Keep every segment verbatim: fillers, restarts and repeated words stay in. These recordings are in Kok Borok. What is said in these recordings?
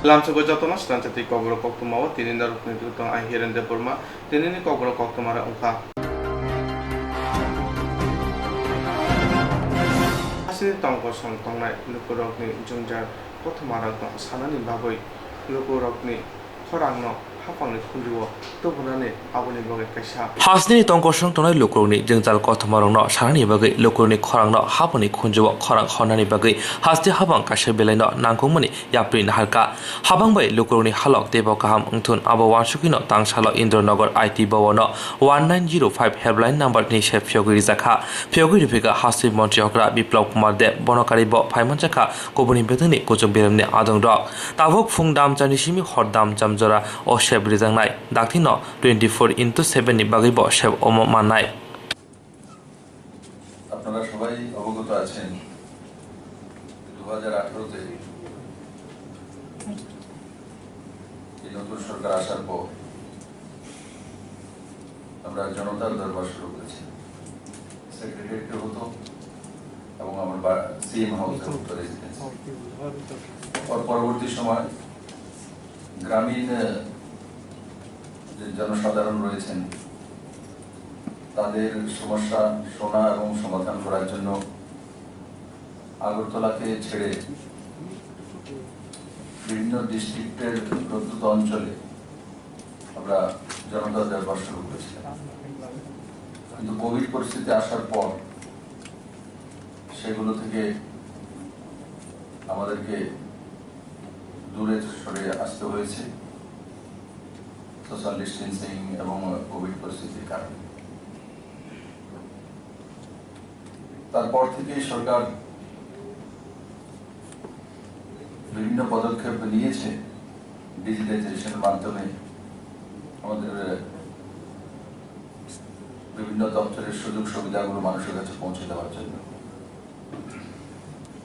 Lamsogo jotono sranchati kokborok koktwmao tini norokni tong ang Hiren Debbarma, tinini kokborok koktwma rok wngkha. Hasteni tongkosong tongnai lukurokni jwngjal kothoma rokno sanani bagwi lukurokni khorangno hapangni khunjuo tubunani aboni bagwi kaisa. Hasteni tongkosong tongnai lukurokni jwngjal kothomarokno sanani bagwi lukurokni khorangno hapangni khunjuo khorang hornani bagwi haste hapang kaisa belaino nangkukmani yapri naharkha. Habang bai lukurokni halok teibo kaham wngthun abo uansukino tangsalo Indranagar I T Bhawan no one nine zero five helpline number ni se phiyogwi rijakha. Phiyogwi riphikha hasteni montri okra Biplab Kumar Deb, bono karwi bo phaimanjakha kubuni betongni kuchuk beremni adongrok. Tabuk phung dam chani simi hor dam chamjora o sep rijaknai dakti no twenty four into seven ni bagwi bo sep omo mannai. আপনারা সবাই অবগত আছেন, দু হাজার আঠারোতে এই নতুন সরকার আসার পর আমরা জনতার দরবার শুরু করেছি। সেক্রেটারিয়েটে হতো এবং আমার বা-, সিএম হাউসে হতো রেজিডেন্স। পর-, পরবর্তী সময় গ্রামীণ, আহ, যে জনসাধারণ রয়েছেন, তাদের সমস্যা শোনা এবং সমাধান করার জন্য আগরতলাকে ছেড়ে বিভিন্ন ডিস্ট্রিক্টের প্রত্যন্ত অঞ্চলে আমরা জনতা দরবার শুরু করেছিলাম। কিন্তু কোভিড পরিস্থিতি আসার পর সেগুলো থেকে আমাদেরকে দূরে সরে আসতে হয়েছে সোশ্যাল ডিস্টেন্সিং এবং কোভিড পরিস্থিতির কারণে। তারপর থেকেই সরকার বিভিন্ন পদক্ষেপ নিয়েছে ডিজিটাইজেশনের মাধ্যমে আমাদের বিভিন্ন দপ্তরের সুযোগ সুবিধাগুলো মানুষের কাছে পৌঁছে দেওয়ার জন্য।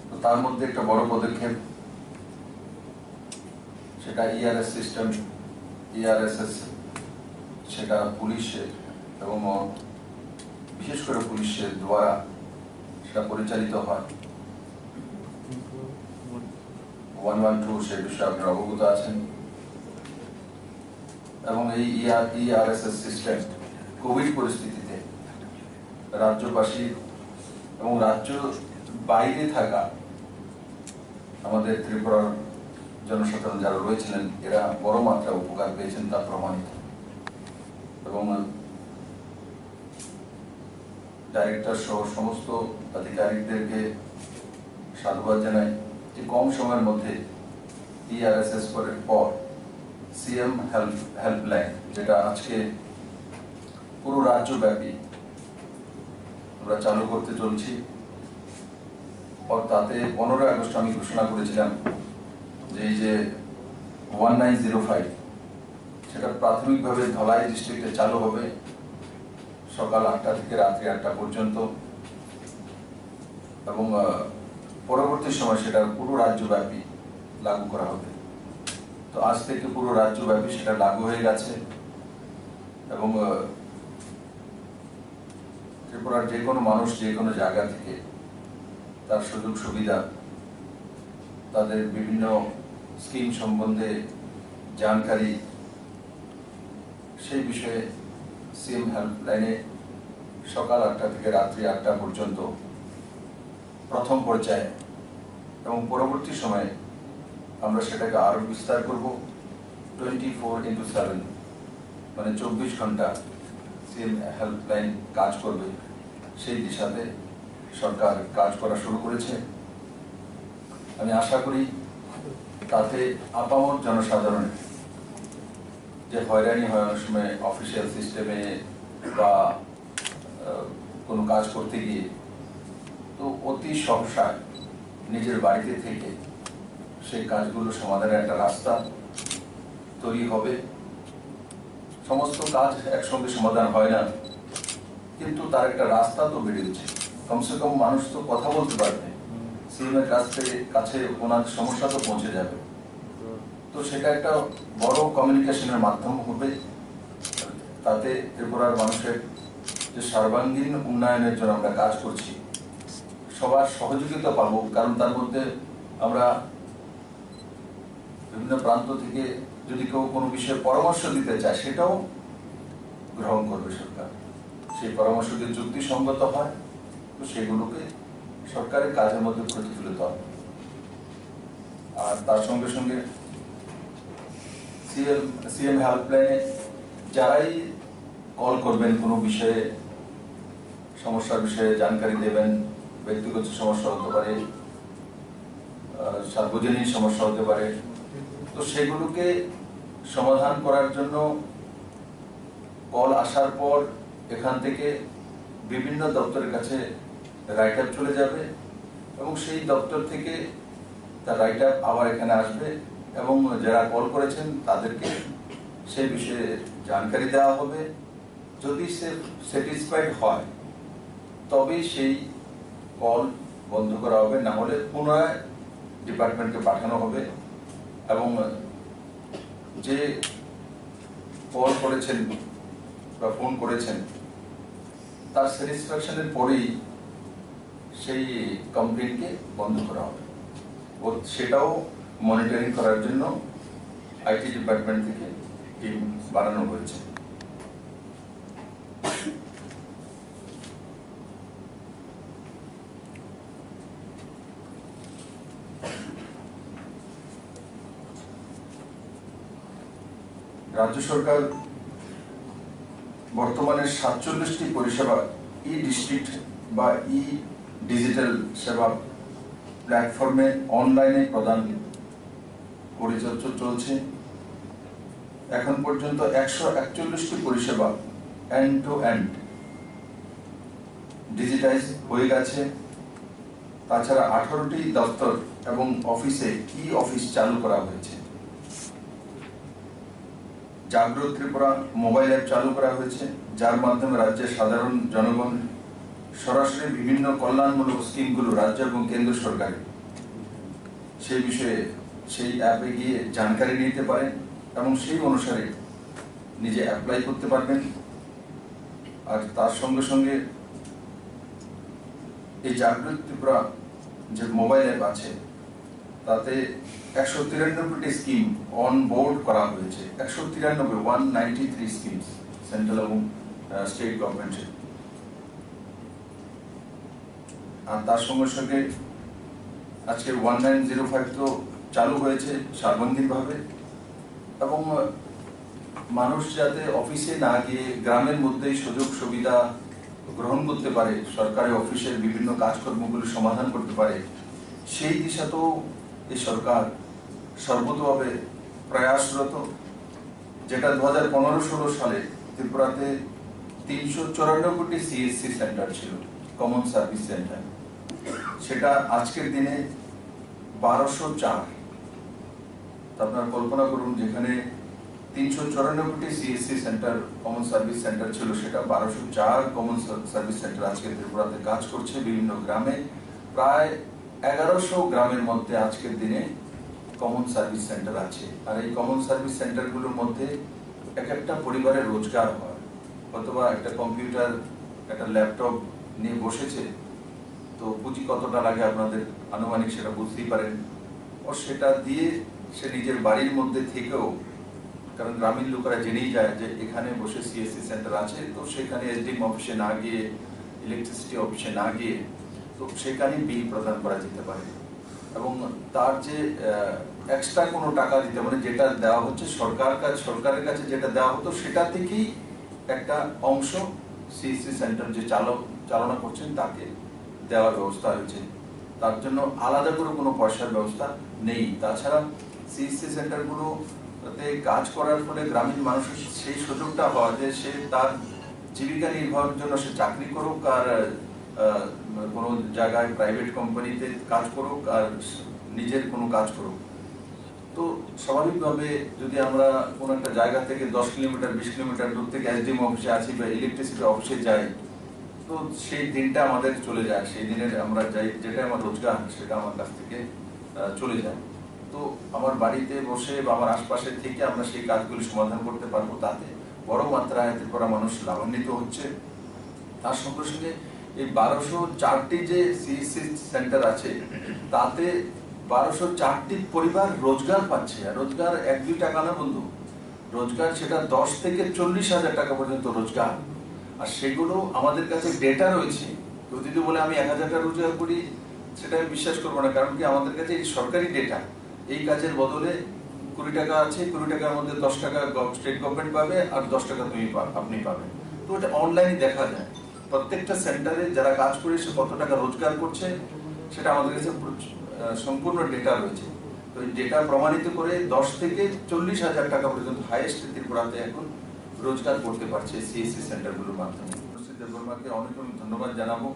তো তার মধ্যে একটা বড় পদক্ষেপ, সেটা ইআরএস সিস্টেম, ইআরএসএস, সেটা পুলিশের এবং বিশেষ করে পুলিশের দ্বারা সেটা পরিচালিত হয়। ওয়ান ওয়ান টু, সে বিষয়ে আপনারা অবগত আছেন। এবং এই ইআর ইআরএসএস সিস্টেম কোভিড পরিস্থিতিতে রাজ্যবাসী এবং রাজ্য বাইরে থাকা আমাদের ত্রিপুরার জনসাধারণ যারা রয়েছিলেন, এরা বড় মাত্রায় উপকার পেয়েছেন, তা প্রমাণিত। এবং ডাইরেক্টর সহ সমস্ত আধিকারিকদেরকে সাধুবাদ জানাই যে কম সময়ের মধ্যে ইআরএসএস করার পর সিএম হেল্প হেল্পলাইন, যেটা আজকে পুরো রাজ্যব্যাপী আমরা চালু করতে চলছি। আর তাতে পনেরোই আগস্ট আমি ঘোষণা করেছিলাম যে এই যে ওয়ান নাইন জিরো ফাইভ, সেটা প্রাথমিকভাবে ধলাই ডিস্ট্রিক্টে চালু হবে সকাল আটটা থেকে রাত্রি আটটা পর্যন্ত। এবং, আহ, পরবর্তী সময় সেটা পুরো রাজ্যব্যাপী লাগু করা হবে। তো আজ থেকে পুরো রাজ্যব্যাপী সেটা লাগু হয়ে গেছে। এবং, আহ, ত্রিপুরার যে কোনো মানুষ যে কোনো জায়গা থেকে তার সুযোগ সুবিধা, তাদের বিভিন্ন স্কিম সম্বন্ধে জানকারি, সেই বিষয়ে সিএম হেল্পলাইনে সকাল আটটা থেকে রাত্রি আটটা পর্যন্ত প্রথম পর্যায়ে এবং পরবর্তী সময়ে আমরা সেটাকে আরও বিস্তার করব। টোয়েন্টি ফোর ইন্টু সেভেন, মানে চব্বিশ ঘন্টা সিএম হেল্পলাইন কাজ করবে, সেই দিশাতে সরকার কাজ করা শুরু করেছে। আমি আশা করি তাতে আপামর জনসাধারণের যে হয়রানি হয় অনেক সময় অফিসিয়াল সিস্টেমে বা, আহ, কোনো কাজ করতে গিয়ে, তো অতি সহসায় নিজের বাড়িতে থেকে সেই কাজগুলো সমাধানের একটা রাস্তা তৈরি হবে। সমস্ত কাজ একসঙ্গে সমাধান হয় না, কিন্তু তার একটা রাস্তা তো বেরিয়েছে। কমসে কম মানুষ তো কথা বলতে পারবে, সিএম এর কাছ থেকে, কাছে ওনার সমস্যা তো পৌঁছে যাবে। তো সেটা একটা বড় কমিউনিকেশনের মাধ্যম হবে, তাতে ত্রিপুরার মানুষের যে সর্বাঙ্গীন উন্নয়নের জন্য আমরা কাজ করছি, সবার সহযোগিতা পাবো, কারণ তার মধ্যে আমরা বিভিন্ন প্রান্ত থেকে যদি কেউ কোনো বিষয়ে পরামর্শ দিতে চায়, সেটাও গ্রহণ করবে সরকার। সেই পরামর্শ যদি যুক্তিসঙ্গত হয়, তো সেগুলোকে সরকারের কাজের মধ্যে প্রতিফলিত হবে। আর তার সঙ্গে সঙ্গে সিএম সিএম হেল্পলাইনে যারাই কল করবেন, কোনো বিষয়ে, সমস্যার বিষয়ে জানকারি দেবেন, ব্যক্তিগত সমস্যা হতে পারে, আহ, সার্বজনীন সমস্যা হতে পারে, তো সেগুলোকে সমাধান করার জন্য কল আসার পর এখান থেকে বিভিন্ন দপ্তরের কাছে রাইট আপ চলে যাবে এবং সেই দপ্তর থেকে তার রাইট আপ আবার এখানে আসবে এবং যারা কল করেছেন তাদেরকে সেই বিষয়ে জানকারি দেওয়া হবে। যদি সে স্যাটিসফাইড হয়, তবেই সেই কল বন্ধ করা হবে, না হলে পুনরায় ডিপার্টমেন্টকে পাঠানো হবে। এবং যে কল করেছেন বা ফোন করেছেন, তার স্যাটিসফ্যাকশনের পরেই সেই কমপ্লেনকে বন্ধ করা হবে। ও সেটাও মনিটরিং করার জন্য আইটি ডিপার্টমেন্ট থেকে টিম বানানো হয়েছে। রাজ্য সরকার বর্তমানে সাতচল্লিশটি পরিষেবা ই ডিস্ট্রিক্ট বা ই ডিজিটাল সেবা প্ল্যাটফর্মে অনলাইনে প্রদান করে চল-, চলছে। এখন পর্যন্ত একশো একচল্লিশটি পরিষেবা এন্ড টু এন্ড ডিজিটাইজ হয়ে গেছে। তাছাড়া আঠারোটি দপ্তর এবং অফিসে ই অফিস চালু করা হয়েছে। জাগ্রত ত্রিপুরা মোবাইল অ্যাপ চালু করা হয়েছে, যার মাধ্যমে রাজ্যের সাধারণ জনগণ সরাসরি বিভিন্ন কল্যাণমূলক স্কিমগুলো রাজ্য এবং কেন্দ্র সরকারের সেই বিষয়ে সেই অ্যাপে গিয়ে জানকারি নিতে পারেন এবং সেই অনুসারে নিজে অ্যাপ্লাই করতে পারবেন। আর তার সঙ্গে সঙ্গে এই জাগ্রত ত্রিপুরা যে মোবাইল অ্যাপ আছে, তাতে একশো তিরানব্বইটি স্কিম অন বোর্ড করা হয়েছে। একশো তিরানব্বই, one ninety three schemes, central এবং স্টেট গভর্নমেন্টের। আর তার সঙ্গে সঙ্গে আজকে ওয়ান নাইন জিরো ফাইভ তো চালু হয়েছে সার্বজনীনভাবে, এবং মানুষ যাতে অফিসে না গিয়ে গ্রামের মধ্যেই সুযোগ সুবিধা গ্রহণ করতে পারে, সরকারি অফিসের বিভিন্ন কাজকর্মগুলি সমাধান করতে পারে, সেই দিশাতেও এই সরকার সর্বতোভাবে প্রয়াসরত। যেটা দু হাজার পনেরো ষোলো সালে ত্রিপুরাতে তিনশো চুরানব্বইটি সিএসসি সেন্টার ছিল, কমন সার্ভিস সেন্টার, সেটা আজকের দিনে বারোশো চার। তো আপনারা কল্পনা করুন, যেখানে তিনশো চুরানব্বইটি CSC centre, common service centre ছিল, সেটা বারোশো চার কমন সার্ভিস সেন্টার আজকে ত্রিপুরাতে কাজ করছে বিভিন্ন গ্রামে। প্রায় এগারোশো গ্রামের মধ্যে আজকের দিনে কমন সার্ভিস সেন্টার আছে। আর এই কমন সার্ভিস সেন্টারগুলোর মধ্যে এক একটা পরিবারের রোজগার হয়, অথবা একটা কম্পিউটার, একটা ল্যাপটপ নিয়ে বসেছে, তো পুঁজি কতটা লাগে আপনাদের আনুমানিক সেটা বুঝতেই পারেন। ও সেটা দিয়ে সে নিজের বাড়ির মধ্যে থেকেও, কারণ গ্রামীণ লোকেরা জেনেই যায় যে এখানে বসে সিএসসি সেন্টার আছে, তো সেখানে এসডিএম অফিসে না গিয়ে, ইলেকট্রিসিটি অফিসে না গিয়ে, তো সেখানে বিল প্রদান করা যেতে পারে। এবং তার যে এক্সট্রা কোনো টাকা দিতে, মানে যেটা দেওয়া হচ্ছে সরকার কাছে, সরকারের কাছে যেটা দেওয়া হতো, সেটা থেকেই একটা অংশ সিএসসি সেন্টার যে চালক, চালনা করছেন, তাকে দেওয়ার ব্যবস্থা হয়েছে। তার জন্য আলাদা করে কোনো পয়সার ব্যবস্থা নেই। তাছাড়া সিএসসি সেন্টারগুলোতে কাজ করার ফলে গ্রামীণ মানুষের সেই সুযোগটা হয় যে সে তার জীবিকা নির্বাহের জন্য সে চাকরি করুক, আর আহ, কোনো জায়গায় প্রাইভেট কোম্পানিতে কাজ করুক, আর নিজের কোনো কাজ করুক। তো স্বাভাবিকভাবে যদি আমরা কোনো একটা জায়গা থেকে দশ কিলোমিটার, বিশ কিলোমিটার দূর থেকে এসডিএম অফিসে আছি বা ইলেকট্রিসিটি অফিসে যাই, তো সেই দিনটা আমাদের চলে যায়। সেই দিনের আমরা যাই, যেটা আমার রোজগার, সেটা আমার কাছ থেকে আহ, চলে যায়। তো আমার বাড়িতে বসে বা আমার আশপাশে থেকে আমরা সেই কাজগুলি সমাধান করতে পারবো, তাতে বড় মাত্রায় ত্রিপুরা মানুষ লাভান্বিত হচ্ছে। তার সঙ্গে সঙ্গে এই বারোশো চারটি যে সিএসসি সেন্টার আছে, তাতে বারোশো চারটি পরিবার রোজগার পাচ্ছে। আর রোজগার এক দুই টাকা না বন্ধু, রোজগার সেটা দশ থেকে চল্লিশ হাজার টাকা পর্যন্ত রোজগার। আর সেগুলো আমাদের কাছে ডেটা রয়েছে। কেউ যদি বলে আমি এক হাজার টাকা রোজগার করি, সেটা আমি বিশ্বাস করবো না। কারণ কি, আমাদের কাছে এই সরকারি ডেটা, এই কাজের বদলে কুড়ি টাকা আছে, কুড়ি টাকার মধ্যে দশ টাকা স্টেট গভর্নমেন্ট পাবে আর দশ টাকা তুমি পা- আপনি পাবেন। তো এটা অনলাইনে দেখা যায়। প্রত্যেকটা সেন্টারে যারা কাজ করে, সে কত টাকা রোজগার করছে, সেটা আমাদের কাছে পুরো, আহ, সম্পূর্ণ ডেটা রয়েছে। তো এই ডেটা প্রমাণিত করে দশ থেকে চল্লিশ হাজার টাকা পর্যন্ত হাইয়েস্ট ত্রিপুরাতে এখন রোজগার করতে পারছে সিএসসি সেন্টারগুলোর মাধ্যমে। শ্রী দেববর্মাকে অনেক অনেক ধন্যবাদ জানাবো,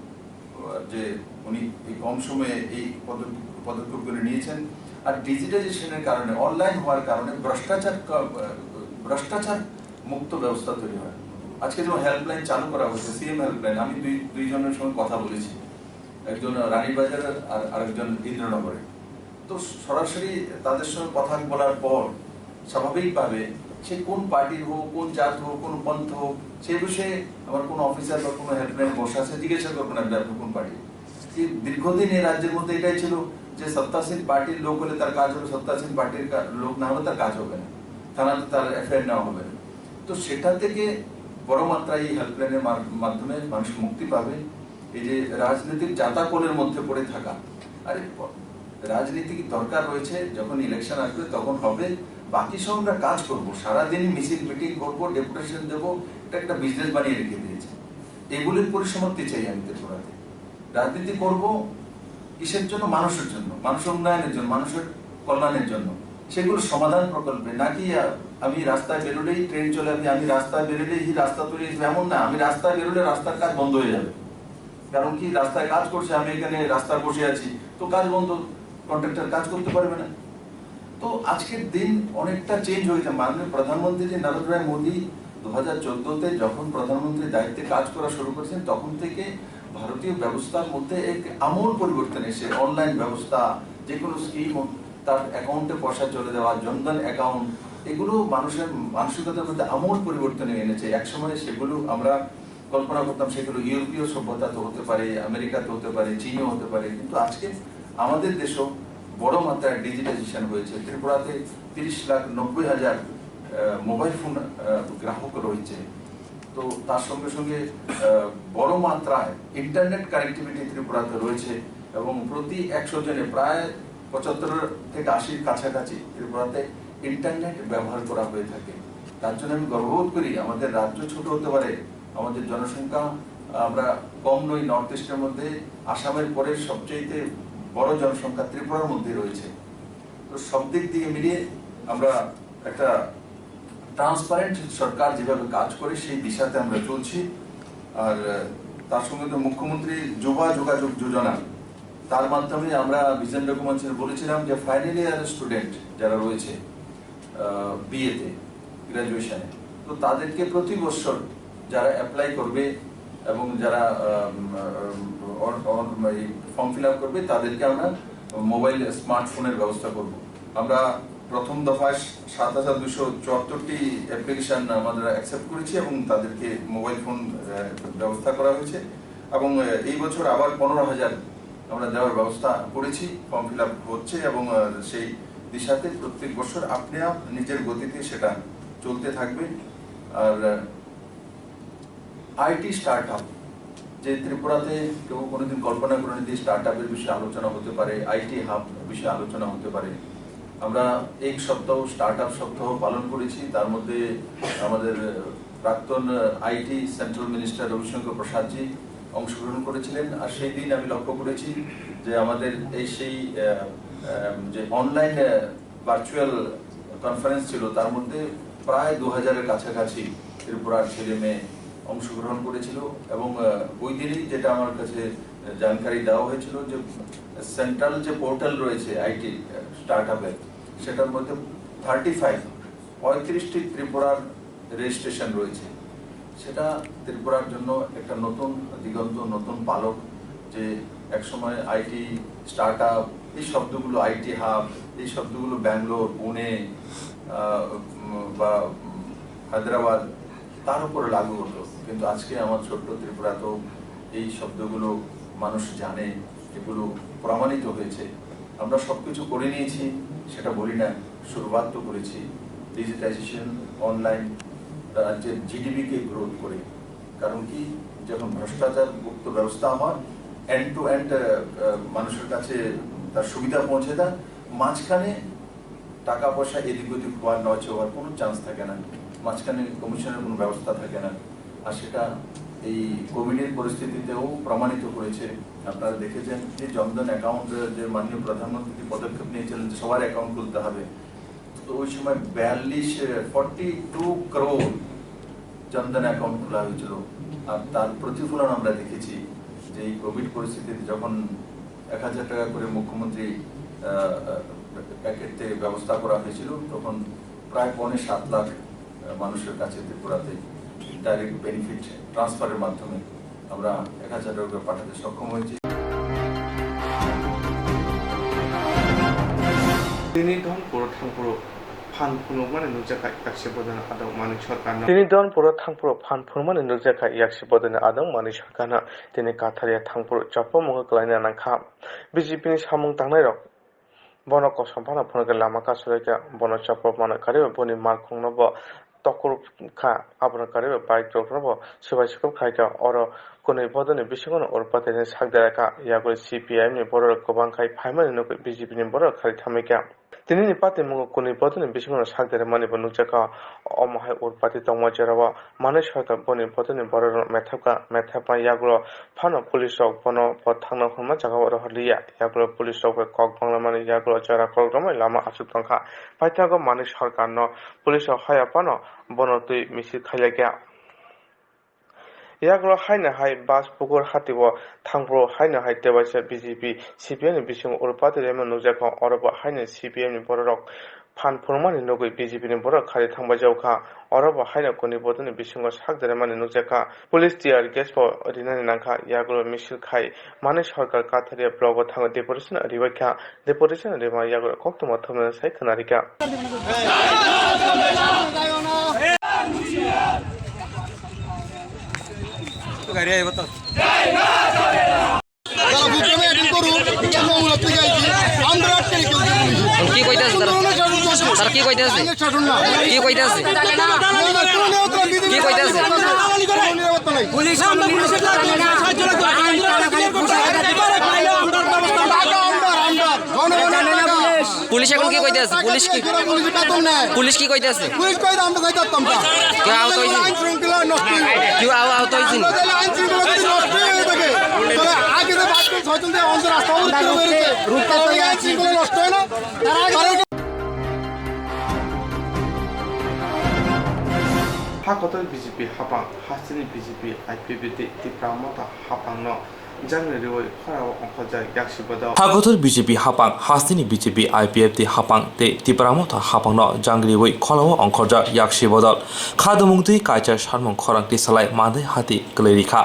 আহ, যে উনি এই কম সময়ে এই পদক্ষেপ পদক্ষেপগুলো নিয়েছেন। আর ডিজিটাইজেশনের কারণে, অনলাইন হওয়ার কারণে ভ্রষ্টাচার ক- ভ্রষ্টাচার মুক্ত ব্যবস্থা তৈরি হয়। আজকে যেমন হেল্পলাইন চালু করা হয়েছে, সিএম হেল্পলাইন, আমি দুই দুইজনের সঙ্গে কথা বলেছি, একজন রানীবাজার আর আরেকজন ইন্দ্রনগরে। তো সরাসরি তাদের সঙ্গে কথা বলার পর স্বাভাবিকভাবে সে কোন পার্টির হোক, কোন জাত হোক, কোন পন্থ হোক, সে বিষয়ে আমার কোনো অফিসার বা কোনো হেল্পলাইন বসে আছে, জিজ্ঞাসা করবেন আপনি, আপনি কোন পার্টি। এই দীর্ঘদিন এই রাজ্যের মধ্যে এটাই ছিল যে সত্তাসীন পার্টির লোক হলে তার কাজ হবে, সত্তাসীন পার্টির কা- লোক না হলে তার কাজ হবে না, থানাতে তার এফআইআর নেওয়া হবে না। তো সেটা থেকে বড় মাত্রায় এই হেল্পলাইনের মার- মাধ্যমে মানুষ মুক্তি পাবে। এই যে রাজনৈতিক জাতাকলের মধ্যে পড়ে থাকা, আরে প- রাজনীতি কি দরকার রয়েছে? যখন ইলেকশন আসবে তখন হবে, বাকি সব আমরা কাজ করব, সারাদিনই মিছিল মিটিং করব, ডেপুটেশন দেব, এটা একটা বিজনেস বানিয়ে রেখে দিয়েছে। এগুলির পরিসমাপ্তি চাই আমি ত্রিপুরাতে। রাজনীতি করব কিসের জন্য? মানুষের জন্য, মানুষের উন্নয়নের জন্য, মানুষের কল্যাণের জন্য। সেগুলো সমাধান প্রকল্পে, নাকি আ- আমি রাস্তায় বেরোলেই ট্রেন চলে, আমি আমি রাস্তায় বেরোলেই এই রাস্তা তৈরি হয়েছে, এমন না। আমি রাস্তায় বেরোলে রাস্তার কাজ বন্ধ হয়ে যাবে। কারণ কি, রাস্তায় কাজ করছে, আমি এখানে রাস্তায় বসে আছি, তো কাজ বন্ধ, কন্ট্রাক্টর কাজ করতে পারবে না। তো আজকের দিন অনেকটা চেঞ্জ হয়েছে। মাননীয় প্রধানমন্ত্রী যে নরেন্দ্র ভাই মোদী দু হাজার চোদ্দতে যখন প্রধানমন্ত্রী দায়িত্বে কাজ করা শুরু করেছেন, তখন থেকে ভারতীয় ব্যবস্থার মধ্যে এক আমূল পরিবর্তন এসে, অনলাইন ব্যবস্থা, যে কোনো স্কিম তার অ্যাকাউন্টে পয়সা চলে দেওয়া, জনধন অ্যাকাউন্ট, এগুলো মানুষের মানসিকতার মধ্যে আমূল পরিবর্তন এনেছে। একসময় সেগুলো আমরা কল্পনা করতাম সেগুলো ইউরোপীয় সভ্যতা তো হতে পারে, আমেরিকা তো হতে পারে, চীনও হতে পারে, কিন্তু আজকে আমাদের দেশও বড় মাত্রায় ডিজিটাইজেশন হয়েছে। ত্রিপুরাতে তিরিশ লাখ নব্বই হাজার মোবাইল ফোন গ্রাহক রয়েছে। তো তার সঙ্গে সঙ্গে আহ, বড় মাত্রায় ইন্টারনেট কানেক্টিভিটি ত্রিপুরাতে রয়েছে এবং প্রতি একশো জনে প্রায় পঁচাত্তর থেকে আশির কাছাকাছি ত্রিপুরাতে ইন্টারনেট ব্যবহার করা হয়ে থাকে। তার জন্য আমি গর্ববোধ করি। আমাদের রাজ্য ছোট হতে পারে, আমাদের জনসংখ্যা, আমরা কম নই। নর্থ ইস্টের মধ্যে আসামের পরে সবচেয়ে বড় জনসংখ্যা ত্রিপুরার মধ্যে রয়েছে। তো সব দিক দিয়ে মিলিয়ে আমরা একটা ট্রান্সপারেন্ট সরকার যেভাবে কাজ করে, সেই দিশাতে আমরা চলছি। আর আহ, তার সঙ্গে তো মুখ্যমন্ত্রী যুবা যোগাযোগ যোজনা, তার মাধ্যমে আমরা ভিশন ডকুমেন্টসে বলেছিলাম যে ফাইনাল ইয়ার স্টুডেন্ট যারা রয়েছে বিএতে, গ্র্যাজুয়েশনে, তো তাদেরকে প্রতি বছর যারা অ্যাপ্লাই করবে এবং যারা ফর্ম ফিল আপ করবে, তাদেরকে আমরা মোবাইল স্মার্টফোনের ব্যবস্থা করব। আমরা প্রথম দফায় সাত হাজার দুশো চুয়াত্তরটি অ্যাপ্লিকেশন আমরা অ্যাকসেপ্ট করেছি এবং তাদেরকে মোবাইল ফোন ব্যবস্থা করা হয়েছে। এবং আহ, এই বছর আবার পনেরো হাজার আমরা দেওয়ার ব্যবস্থা করেছি। ফর্ম ফিল আপ হচ্ছে এবং আহ, সেই দিশাতে প্রত্যেক বছর আপনি আপ নিজের গতিতে সেটা চলতে থাকবে। আর আইটি স্টার্ট আপ, যে ত্রিপুরাতে কেউ কোনোদিন কল্পনা করেনি যে স্টার্ট আপের বিষয়ে আলোচনা হতে পারে, আইটি হাব বিষয়ে আলোচনা হতে পারে। আমরা এক সপ্তাহ স্টার্ট আপ সপ্তাহ পালন করেছি। তার মধ্যে আমাদের প্রাক্তন আইটি সেন্ট্রাল মিনিস্টার রবিশঙ্কর প্রসাদজি অংশগ্রহণ করেছিলেন। আর সেই দিন আমি লক্ষ্য করেছি যে আমাদের এই সেই আহ, আহ, যে অনলাইন ভার্চুয়াল কনফারেন্স ছিল, তার মধ্যে প্রায় দু হাজারের কাছাকাছি ত্রিপুরার ছেলে মেয়ে অংশগ্রহণ করেছিল। এবং আহ, ওই দিনই যেটা আমার কাছে জানকারি দেওয়া হয়েছিল যে সেন্ট্রাল যে পোর্টাল রয়েছে আইটি স্টার্ট আপের, সেটার মধ্যে থার্টি ফাইভ, পঁয়ত্রিশটি ত্রিপুরার রেজিস্ট্রেশন রয়েছে। সেটা ত্রিপুরার জন্য একটা নতুন দিগন্ত, নতুন পালক, যে একসময় আইটি স্টার্ট আপ, এই শব্দগুলো, আইটি হাব, এই শব্দগুলো ব্যাঙ্গালোর, পুনে আহ, উম, বা উম, হায়দ্রাবাদ, তার উপরে লাগু হতো। কিন্তু আজকে আমার ছোট্ট ত্রিপুরা তো এই শব্দগুলো মানুষ জানে, এগুলো প্রমাণিত হয়েছে। আমরা সব কিছু করে নিয়েছি, সেটা বলি না। শুরুয়াত তো করেছি, ডিজিটাইজেশন, অনলাইন, রাজ্যের জিডিপিকে গ্রোথ করে। কারণ কি, যখন ভ্রষ্টাচার মুক্ত ব্যবস্থা হয়, এন্ড টু এন্ড মানুষের কাছে তার সুবিধা পৌঁছে দেয়, মাঝখানে টাকা পয়সা এদিক ওদিক হওয়ার, নয়ছে হওয়ার কোনো চান্স থাকে না, মাঝখানে কমিশনের কোনো ব্যবস্থা থাকে না। আর সেটা এই কোভিডের পরিস্থিতিতেও প্রমাণিত হয়েছে। আপনারা দেখেছেন যে জনধন অ্যাকাউন্ট, যে মাননীয় প্রধানমন্ত্রী পদক্ষেপ নিয়েছিলেন যে সবার অ্যাকাউন্ট খুলতে হবে, তো ওই সময় বিয়াল্লিশ, ফর্টি টু করোড় জনধন অ্যাকাউন্ট খোলা হয়েছিল। আর তার প্রতিফলন আমরা দেখেছি যে এই কোভিড পরিস্থিতিতে যখন এক হাজার টাকা করে মুখ্যমন্ত্রী প্যাকেট থেকে ব্যবস্থা করা হয়েছিল, তখন প্রায় পৌনে সাত লাখ মানুষের কাছে ত্রিপুরাতে ডাইরেক্ট বেনিফিট ট্রান্সফারের মাধ্যমে আমরা এক হাজার টাকা পাঠাতে সক্ষম হয়েছি। Tini Dhonpuro thangphuru phan phunukmani nukjakha yaksi bodolni adong Manik Sarkarno. Tini Dhonpuro thangphuru phan phunukmani nukjakha yaksi bodolni adong Manik Sarkarno. Tini Katharia thangphuru chapmung kwlaina nangkha. B J P ni samung tangnairok bono kosom phano phunukhe lama kasolikha, bono chopropmano kariwi boni malkhungno bo tokur kha, abono kariwi bike rokno bo swbai swkam khaikha. Oro kwnwi bodolni bisingono urpatini sak derakha, yagwi C P I M ni bororok kwbang khai phaimani nukwi B J P ni bororok khari thamaikha. Tinini patimungo kwnwi bodolni bisingono sak dermani bo nukjakha. Omo hai urpati tongma jerao Manik Sarkar boni bodolni bororokno methapkha, methapma yagulo phano police rok bono bo thangna hwnma jagao rohorliya. Yagulo police rok bai kok banglamani yagulo jora kokrokmai lama achuk tongkha. Paithago Manik Sarkarno police rok haya phano bono twi misil khailaikha. Yagulo haino hai Bas Pukur hatio thangphuru haino hai tebaisa B J P, C P I ni bisingo urpati rema nukjakha, orobo haino C P I ni bororok phan phunukmani nugwi B J P ni borok khari thangbaijao kha. Orobo haino kwnwi bodolni bisingo sak deremani nukjakha. Police tear gas bo rinani nangkha. Yagulo misil khai Manik Sarkar Katharia blogo thangwi deputation ribaikha. Deputation rima yagulo koktwma thumnani sai khwnarikha. তারা বুঝবে না, এখন করুন, কেন ওরা ঠিক আছে? আমরা আটকে রেখে দিচ্ছি পুলিশ। কি কইতে আছে তারা? তারা কি কইতে আছে? আইনের শাসন না। কি কইতে আছে? কি কইতে আছে? পুলিশ, পুলিশ, আমরা, আমরা, জনগণের টাকা। পুলিশ এখন কি কইতে আছে? পুলিশ কি, পুলিশ বেতন নেয়। পুলিশ কি কইতে আছে? পুলিশ কইতে আমরা যাইতে পারতাম না। কেউ আহত হয়েছে? আইন শৃঙ্খলা নষ্ট হয়ে যাবে। কেউ আহ-, আহত হয়েছে? আমরা তাহলে আইন শৃঙ্খলা যদি নষ্ট হয়ে থাকে, তাহলে আগে যে বাইশ ছয়জন যে আমাদের রাস্তা অবরোধ করে বেরিয়েছে, রুখতে তাহলে আইন শৃঙ্খলা নষ্ট হয় না? তারা আগে Hakotor B J P hapang, hasteni B J P I P F T Tipra Motha hapangno jangni riwi khorao ongkhorjak yaksi bodol. Hakotor B J P hapang, hasteni B J P I P F T hapang tei Tipra Motha hapangno jangriwi khorao ongkhorjak yaksi bodol. Khadumung twi kaichar sanmung khorang tisalai mandai hati kwlwi rikha.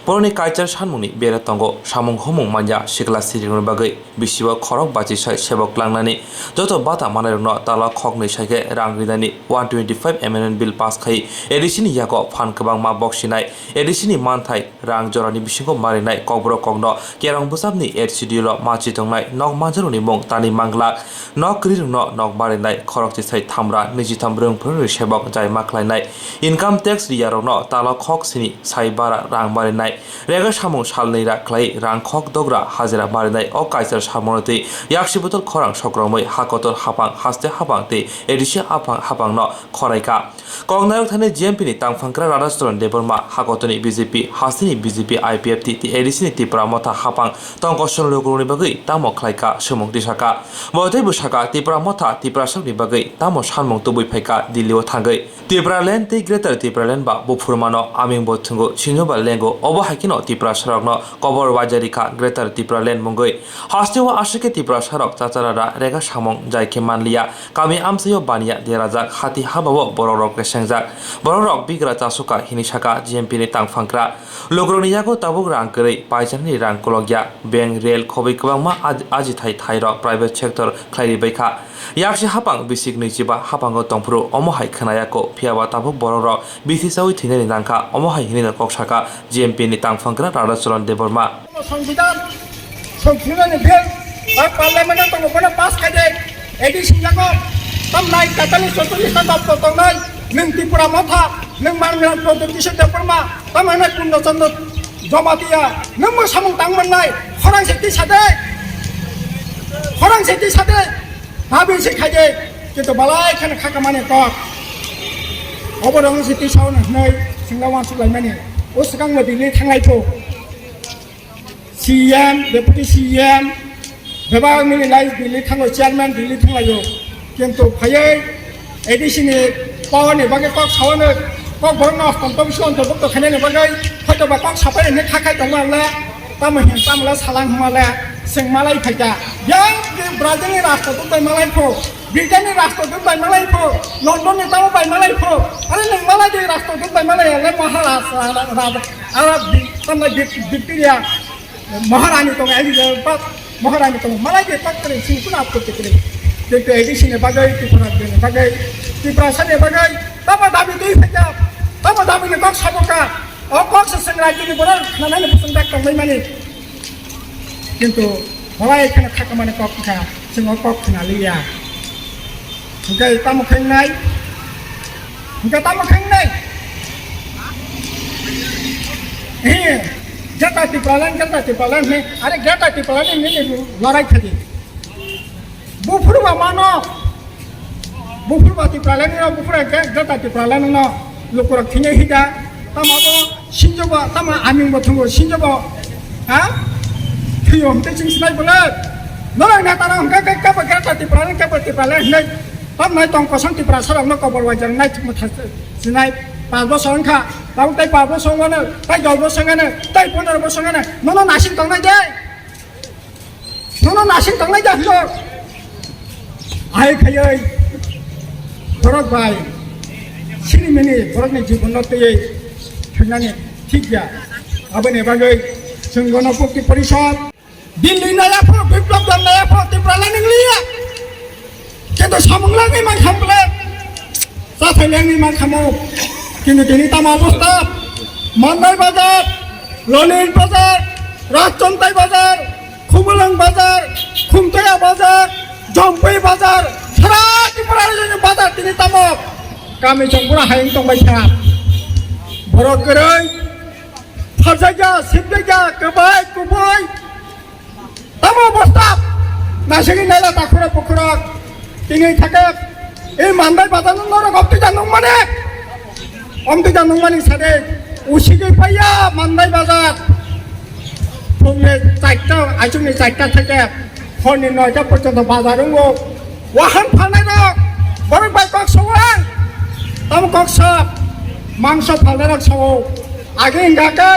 Borokni kaichar sanmungni bera tongo samung humung manya sikla sirikni bagwi bisibo khorok bachisai sebok langnani joto bata manwirokno tala khoknwi saikhe rang rinani one twenty five amendment bill pass khai A D C ni yago phan kwbangma boksinai A D C ni manthai rang jorani bisingo marinai kokborok kokno kerong bwsapni H C D O lo machi tongnai nok manjarokni mung tani manglak. Nok kwrwirokno nok marinai khorokchisai thamra nijitham rwngphru sebok jai ma khlainai. Income tax riyarokno talo khok sini sai bara rang marinai. Rega samung salnwi ra khlai rang khok dogra hajira marinai o kaichar samungno twi yaksi botol khorang sokromwi hakotor hapang haste hapang tei A D C hapang hapangno khoraikha. Koknairok thani G M P ni tangphangkra Radhacharan Debbarma, hakotoni B J P, hasteni B J P, I P F T tei A D C ni Tipra Motha hapang tongkosong lukurokni bagwi tamo khlaikha swmung tisakha. Bo teibo sakha Tipra Motha Tiprasarokni bagwi tamo sanmung tubui phaikha Delhi o thangwi. Tipraland tei Greater Tipraland ba buphurmano aming bo thwngo sinjoba lengo obo haikheno Tiprasarokno kobor wajarikha Greater Tipraland mungwi. Hasteo aswkhe Tiprasarok chacharara rega samung jai khe manliya. Kami amchaio baniya derajak, hati habao borokrok kesengjak. Borokrok bigra chasukha, hini sakha G M P ni tangphangkra. Lukurokni yago tabuk rang kwrwi, paichanani rang kolokya. Bank, rel, khobwi kwbangma aj-, ajithai thairok private sector khlai ribaikha. Yaksi hapang bisik nwichiba hapango tongphuru omo hai khwnayakho, phiyaba tabuk borokrok bithi chaui thwinani nangkha, omo hai hinwi kok sakha G M P ni tangphangkra Radhacharan Debbarma. সংবিধান সংশোধনী বিল Bai parliament o tongo bono pass khai de. A D C jago. Tam nai kaitali chorchollis ta doptor tongnai. Nwng Tripura Motha, nwng Mangrang Pradyot Kishore Debbarma, tam nai Purno Chandra Jamatia, nwng bo samung tang mannai. Khorang se tisa de. Khorang se tisa de. Dabi se khai de. Kintu balai kheno khaka mani kok. Obo rong se tisa o hwnwi singla wansuk lai mani. O swkang bo Delhi thanglai pho. C E M, Deputy C E M, bebak nini lai Delhi thango, chairman Delhi thanglaio. Kintu phaiwi A D C ni power ni bagwi kok saono, kok borokno hostonto bisingo ontorbhukto khainani bagwi, hoitoba kok sapai hwnwi kha khai tongma le, tamo hin tamo le salang hwnma le, chwng malai phaikha. Yang Brazil ni rashtrapati bai malai pho, Britain ni rashtrapati bai malai pho, London ni tamo bai malai pho, are nwng malai de rashtrapati bai malai le Maharaj, ra-, ra-, ra-, ara bi-, tamo bi-, Victoria. Maharani tongo, Elizabeth Maharani tongo, malai de tak kwrwi, sini kuna apto kwrwi. Kintu A D C ni bagwi, Tripura ni bagwi, Tiprasa ni bagwi, tamo dabi twi phaikha, tamo dabi ni kok sabo kha. O kok se chwng rajyo ni borok khnanani bwswng dak tongbai mani. Kintu malai kheno khakamani kok wngkha, chwng o kok khna liya. Hwnkhe tamo khe wngnai? Hwnkhe tamo khe wngnai? He, Greater Tipraland, Greater Tipraland hwnwi, are Greater Tipraland hwnwi lorai khaidi. Buphuru ba mano, buphuru ba Tipraland no, buphuru ba Greater Tipraland no, lukurok thwinai hida, tamo abo sinjobo, tamo aming bo thungo sinjobo, ha? Thwiyo hwnkhe chwng sinai bole. Norok neta rok hwnkhe khe kebo Greater Tipraland, kebo Tipraland hwnwi. Tam nai tong kosong Tiprasa rok no kobor wajar nai thwkma tha sinai. Pas bosor wngkha, tabuk tai pas bosor wngmano, tai dos bosor wngmano, tai pondro bosor wngmano, nono nasing tongnai de. Nono nasing tongnai de hilo. Ai khaioi, borok bai, sini mini, borok ni jibon no twiwi thwngnani thik ya. Aboni bagwi chwng Ganapukti Porishod. Delhi naya pho, Biplab Deb naya pho, Tipraland ni liya. Kintu samung lagwi mankha bole. Chathai lengwi mankha mo. Kintu tini tamo obostha. Mandai bazar, Lolit bazar, Rajchontai bazar, Khumulwng bazar, Khumtoya bazar, Jompui bazar, sara Tripura ni bazar tini tamo. Kami chongbura hayung tongbai kha. Borok kwrwi, pharjakya, sibjakya, kwbai, kubui. Tamo bostap, nasigi naila takhura pukhura, tini thake, ei Mandai bazar no norok omtwi jan nung mane, omtwi jan nung mani sade, usigi paiya Mandai bazar, phungni charta, achukni charta thake, horni noita porjonto bazar wngo, wahan phalnai rok, borok bai kok sowang, tamo kok sa, mangso phalnai rok sao, agi hingka khe,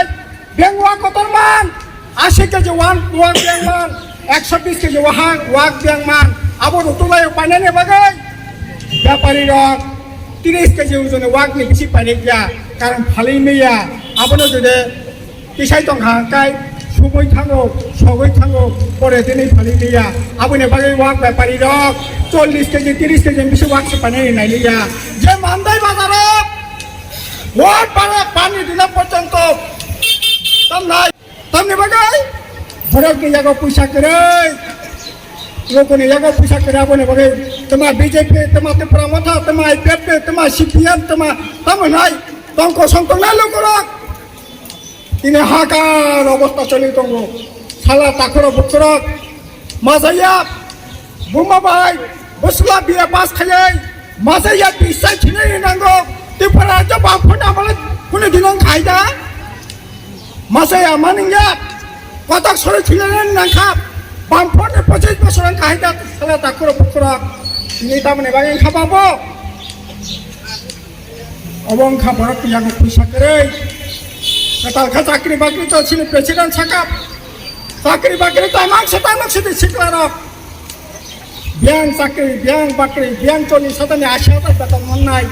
beng wa kotor man, Ashi keji wak, wak biyang man, ekso bis keji wahang, wak biyang man, abo rutulai painani bagwi bepari rok tris keji ujoni wak ni bisi painai ya, karon phalwi maya, abono jodi tisai tong ha kai, sumui thango, sogwi thango, pore tini phalwi maya, aboni bagwi wak bepari rok chollis keji, tris keji bisi wak se painani nailiya, je Mandai bazaro wak para pani dina porjonto tamnai. Tamni bagwi borokni yago puisa kwrwi, lokoni yago puisa kwrwi, aboni bagwi tama B J P, tama Tipra Motha, tama I P F T, tama C P M, tama tamo nai tongko songkok nai lukurok. Tini hakar obostha choli tongo. Sala takhurok bukhrok majaya. Buma bai, bwsla B A pass khaiwi, majaya bisai khinai nango, Tripura rajyo bamphoni amole kunu dinong khaida? Majaya maningya, kotok sori thwinani nangkha, bamphoni pochis bosor wng khaida, sala takhurok bukhrok, tini tamoni bagwi wngkha babo? Obo wngkha borok yago puisa kwrwi. Kwtal kha chakri bakri to chini president saka. Chakri bakri to mang se tamo sidi sikla rok. Biyang chakri, biyang bakri, biyang choli satani ashi hajar beton monnai.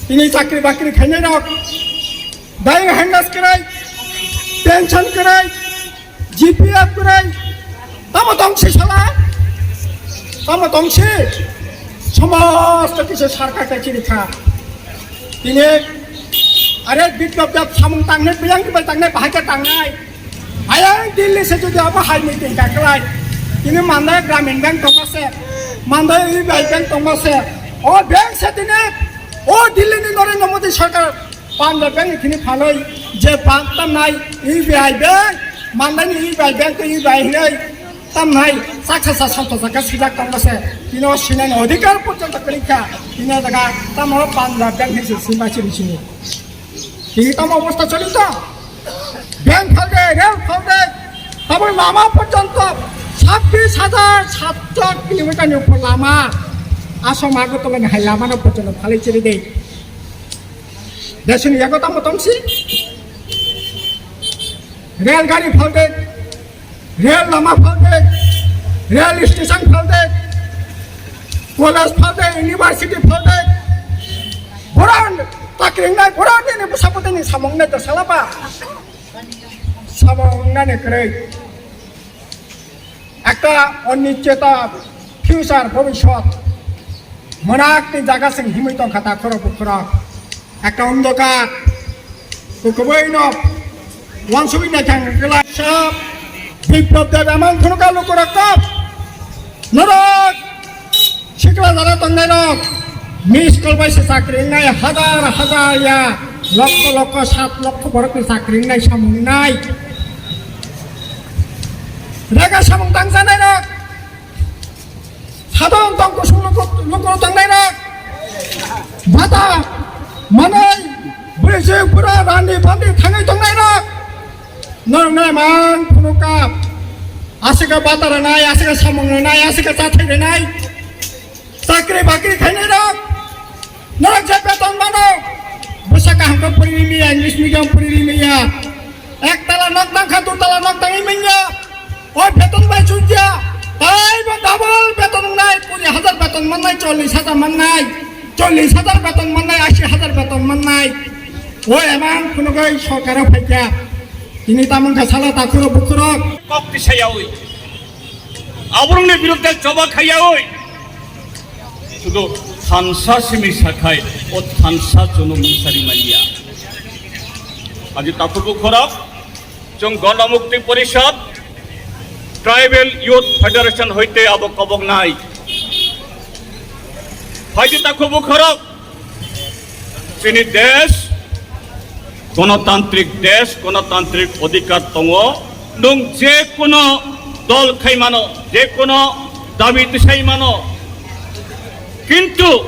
Tini chakri bakri khainai rok. Dayang hendas kwrwi. Pension kwrwi. G P F kwrwi, tamo tongsi sala? Tamo tongsi? Somosto kisa sarkar khe chini kha. Tini, are, Biplab Deb samung tangnai, biyang bai tangnai, bahai khe tangnai. Ayang Delhi se jodi abo hai meeting kaklai. Tini Mandai Gramin Bank tongma se, Mandai U B I Bank tongma se. O bank se tini, o Delhi ni Narendra Modi sarkar Punjab Bank ni tini phalwi je bank tamnai U B I Bank, Mandai ni U B I Bank tei U B I hinwi tamnai chaksa sa santa jaka sijak tongma se. Tini o sinani adhikar porjonto kwrwi kha. Tini o jaga tamo Punjab Bank ni se simba siri sini. Tini tamo obostha choli to? Bank phalde, rel phalde, tamo lama porjonto sabbish hajar satso kilometer ni upor lama. Asom Agartala ni hai lama no porjonto phalwi chiri de. Desini yago tamo tongsi? Rel gari phalde, rel lama phalde, rel station phalde, college phalde, university phalde, boron takringnai, boron nini bwsapoteni samung nai to salaba. Samung nani kwrwi. Ekta onicheta future bhobishyot. Mwnakni jaga sing himwi tongkha takhorok bukhorok. Ekta ondokar. Kubui no wansugwi naithang kwlai. Sab Biplab Deb emang phunukha lukurok kap. Norok sikla jara tongnairok. Miss call bai se chakri wngnai hajar hajar ya. Lokho lokho sat lokho borokni chakri wngnai samung wngnai. Rega samung tangjanai rok, sadon tong kusung luku, luku tangnai rok, bata manai, bwrwi chwng bura rani bandi thangwi tongnai rok, norok nai man phunukha, aswk bata rwnai, aswk samung rwnai, aswk chathai rwnai. Chakri bakri khainai rok, norok je beton mano, bwsa kaham khe puri ri ya, English medium puri ri ya, ek tala nok tang kha, dui tala nok tangwi manya, o beton bai chukya, tai bo double beton wngnai, kuri hajar beton mannai, chollish hajar mannai, chollish hajar beton mannai, ashi hajar beton mannai, o emang phunugwi sorkar o phaikha, tini tamung kha sala takhurok bukhurok. Kok tisayawi. Aborokni biruddhe choba khaiyawi sudu thansa simi sakhai o thansa chwngno mungsari manya. Aji takhurbu khorok chwng Ganamukti Porishad Tribal Youth Federation hoite abo koboknai. Phaidi takhurbu khorok. Chini desh, gonotantrik desh, gonotantrik odhikar tongo. Nwng je kono dol khai mano, je kono dabi tisai mano. Kintu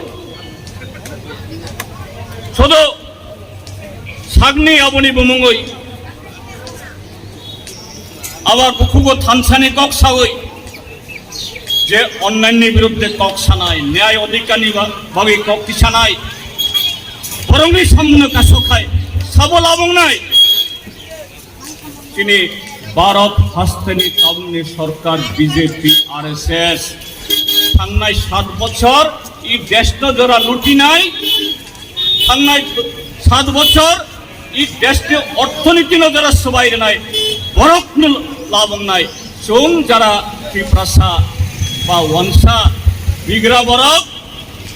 sodo sagni aboni bumungoi abar bukhugo thansani kok sawi je onnayni biruddhe kok sanai, nyay odhikarni ba-, bagwi kok tisanai, borokni samungno kasokhai sabo labongnai. Chini Bharat hasteni tabukni sorkar B J P, R S S thangnai sat bochor i deshno jora lutinai, thangnai sat bochor i deshni orthonitino jara swbai rwnai, borokno labongnai, chwng jara Tiprasa ba wansa bigra borok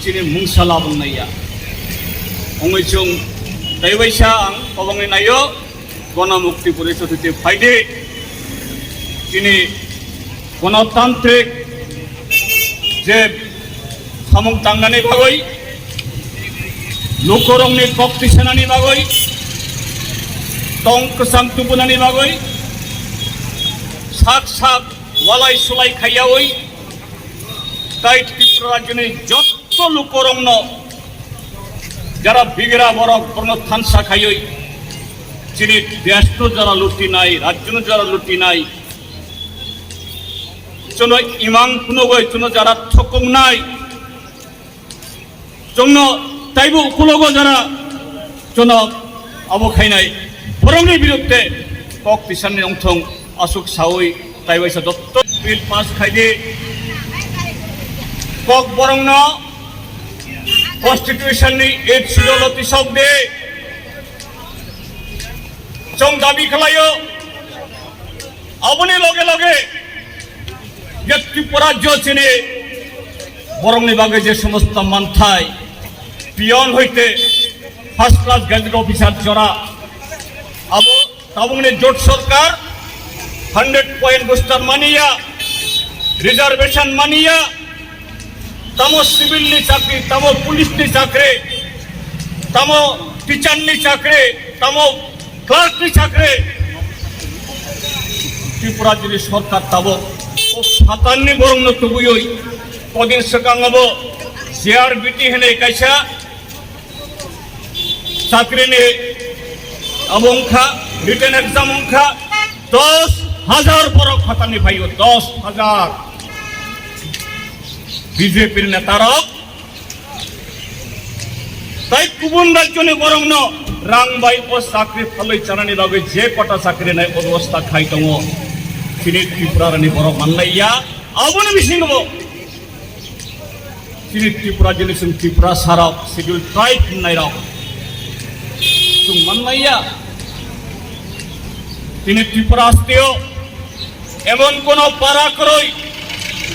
chini mungsa labongnai ya. Wngwi chwng taiwaisa ang kobongni naio, Ganamukti Porishad hoite phaidi chini gonotantrik je samung tangnani bagwi, lukurokni kok tisanani bagwi, tong kwchang tubunani bagwi, sak sak walai sulai khaiyawi, tai Tripura rajyoni jotto lukurokno jara bigra borok borokno thansa khaiwi chini deshno jara lutinai, rajyono jara lutinai, chwngno imang phunugwi chwngno jara thokungnai, chwngno taibo ukulogo jara chwngno abo khainai borokni biruddhe kok tisanani wngthong aswk sawi taiwaisa jotto bill pass khaidi, kok borokno constitution ni eight schedule o tisok di. Chwng dabi khlaio, aboni loge loge je Tripura rajyo chini borokni bagwi je somosto manthai, peon hoite first class gazette officer jora, abo tabukni jot sorkar hundred point booster maniya, Reservation maniya, tamo civil ni chakri, tamo police ni chakri, tamo teacher ni chakri, tamo clerk ni chakri. Tripura jili sorkar tabok o phatarni borokno tubuyoi kodin swkang abo C R B T hinwi kaisa chakrini abo wngkha, written exam wngkha, dos hajar borok phatarni phaio, dos hajar. B J P ni netarok tai kubun rajyoni borokno rang bai o chakri phalwi chanani bagwi je kota chakri nai o bebosta khai tongo. Chini Tripura rani borok manlaiya, aboni bisingo bo chini Tripura jili chwng Tripura sarok, Scheduled Tribe hwnnairok chwng manlaiya. Chini Tripura hasteo emon kono para kwrwi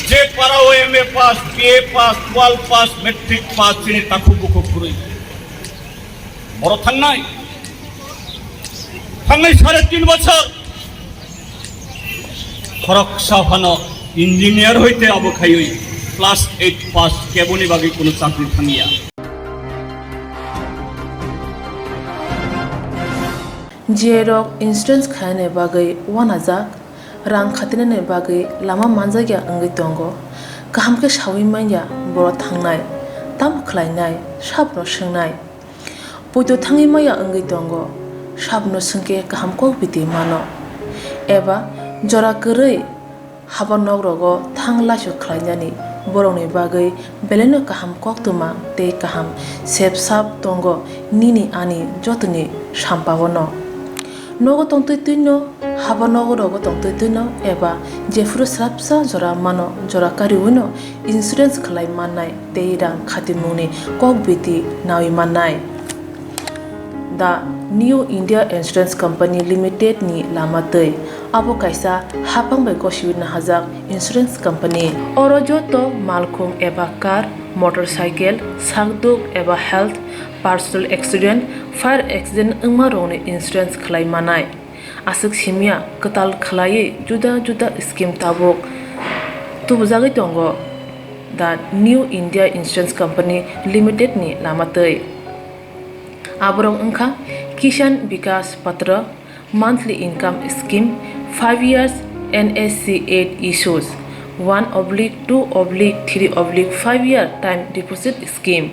je para o M A pass, B A pass, twelve pass, matric pass chini takhuk bukhuk kwrwi. Boro thangnai, thangnai sare tin bochor khoroksa phano engineer hoite abo khaiwi class eight pass keboni bagwi kuno chakri thangya. J rok insurance khainani bagwi wanajak, rang khatinani bagwi lama manjakya wngwi tongo. Kaham khe sawi manya boro thangnai, tamo khlainai, sabno swngnai. Poito thangwi maya wngwi tongo, sabno swngkhe kaham kok biti mano. Eba jora kwrwi haba nok rogo thang laisu khlainani borokni bagwi belaino kaham koktwma tei kaham sep sap tongo nini ani jotoni sampao no. Nogo tongtwi twino, haba nogo rogo tongtwi twino eba jephuru swrapsa jora mano jora kariwino insurance khlai mannai tei rang khatimungni kok biti nawi mannai. The New India Insurance Company Limited ni lama twi. Abo kaisa hapang bai gosiwi nahajak insurance company. Oro joto malkhung eba car, motorcycle, sakduk eba health, personal accident, fire accident wngma rokni insurance khlai manai. Aswk simya kwtal khlaiwi juda juda scheme tabuk tubujagwi tongo The New India Insurance Company Limited ni lama twi. Aborok wngkha Kisan Vikas Patra, monthly income scheme, five years N S C eight issues, one oblique two oblique three oblique five year time deposit scheme.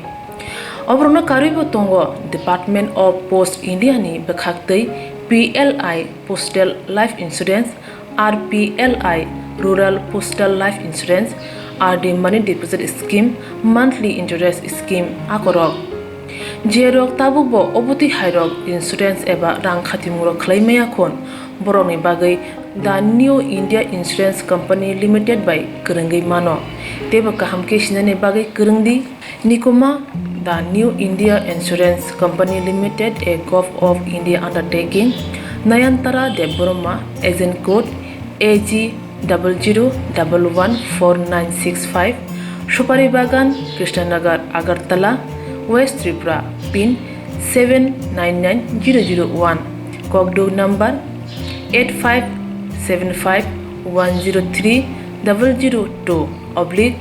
Oborokno karwibo tongo Department of Post India ni bwkhaktwi P L I Postal Life Insurance, R P L I Rural Postal Life Insurance, R D Money Deposit Scheme, Monthly Interest Scheme akorok. Jerok tabukbo obotwi hairok insurance eba rang khatimung rok khlai maya khun, borokni bagwi The New India Insurance Company Limited bai kwrwngwi mano. Teibo kaham khe sinani bagwi kwrwngdi. Nikuma, The New India Insurance Company Limited, a Govt of India undertaking, Nayantara Debbarma, agent code A G double zero double one four nine six five, Supari Bagan, Krishnanagar, Agartala, West Tripura, pin seven nine nine zero zero one, kokduk number eight five seven five one zero three double zero two oblique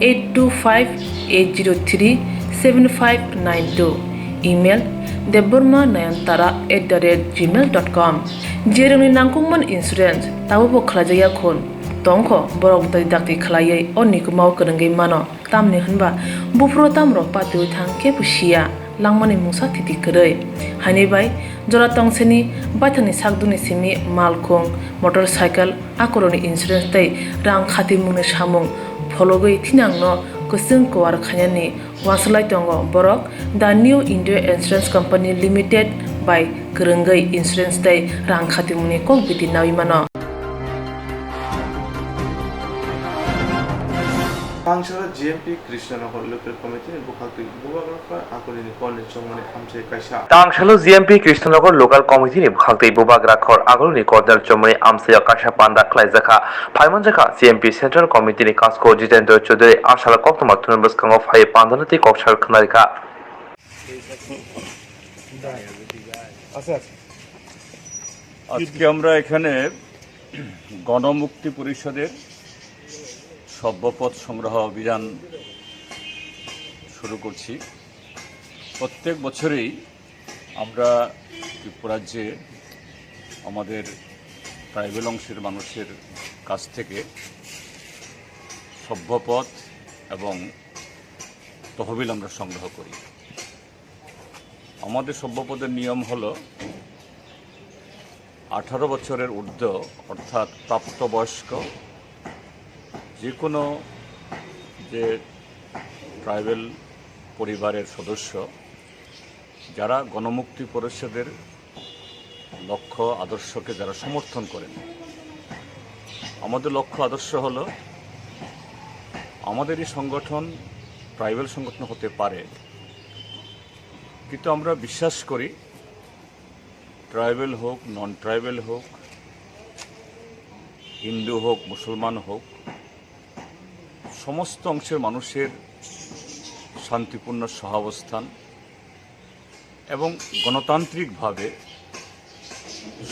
eight two five eight zero three seven five nine two, email debbarma nayantara at the rate gmail dot com. Jerokni nangkukmani insurance tabukbo khlaijakya khun tongkho, borok bwtwi dakti khlaiwi o nikumao kwrwngwi mano. Tamni hwnba buphuru tamrok patiwi thang kebo siya, langmani mungsa thiti kwrwi. Haini bai jora tongseni baithangni sakdukni simi malkhung, motorcycle, akorokni insurance tei rang khatimungni samung phologwi thinangno kwchwng kuar khainani uansuk lai tongo borok. The New India Insurance Company Limited bai kwrwngwi insurance tei rang khatimungni kok biti nawi mano. Tangsalo G M P Krishnanagar Local Committee ni bwkhaktwi bubagra kha akolini korni chongmani amchai kaisa. Tangsalo G M P Krishnanagar Local Committee ni bwkhaktwi bubagra khor aguluni kordial chongmani amchaio kaisa panda khlaijakha. Phaimanjakha G M P Central Committee ni kasko Jitendra Chaudhary asalo koktwma thunani bwskango phaiwi pandano tei koksar khwnarikha. আজকে আমরা এখানে গণমুক্তি পরিষদের সভ্যপদ সংগ্রহ অভিযান শুরু করছি। প্রত্যেক বছরেই আমরা ত্রিপুরাজ্যে আমাদের ট্রাইবেল অংশের মানুষের কাছ থেকে সভ্যপদ এবং তহবিল আমরা সংগ্রহ করি। আমাদের সভ্যপদের নিয়ম হলো আঠারো বছরের ঊর্ধ্ব অর্থাৎ প্রাপ্তবয়স্ক যে কোনো যে ট্রাইবেল পরিবারের সদস্য যারা গণমুক্তি পরিষদের লক্ষ্য আদর্শকে যারা সমর্থন করেন। আমাদের লক্ষ্য আদর্শ হলো আমাদের এই সংগঠন ট্রাইবেল সংগঠন হতে পারে, কিন্তু আমরা বিশ্বাস করি ট্রাইবেল হোক, নন ট্রাইবেল হোক, হিন্দু হোক, মুসলমান হোক, সমস্ত অংশের মানুষের শান্তিপূর্ণ সহাবস্থান এবং গণতান্ত্রিকভাবে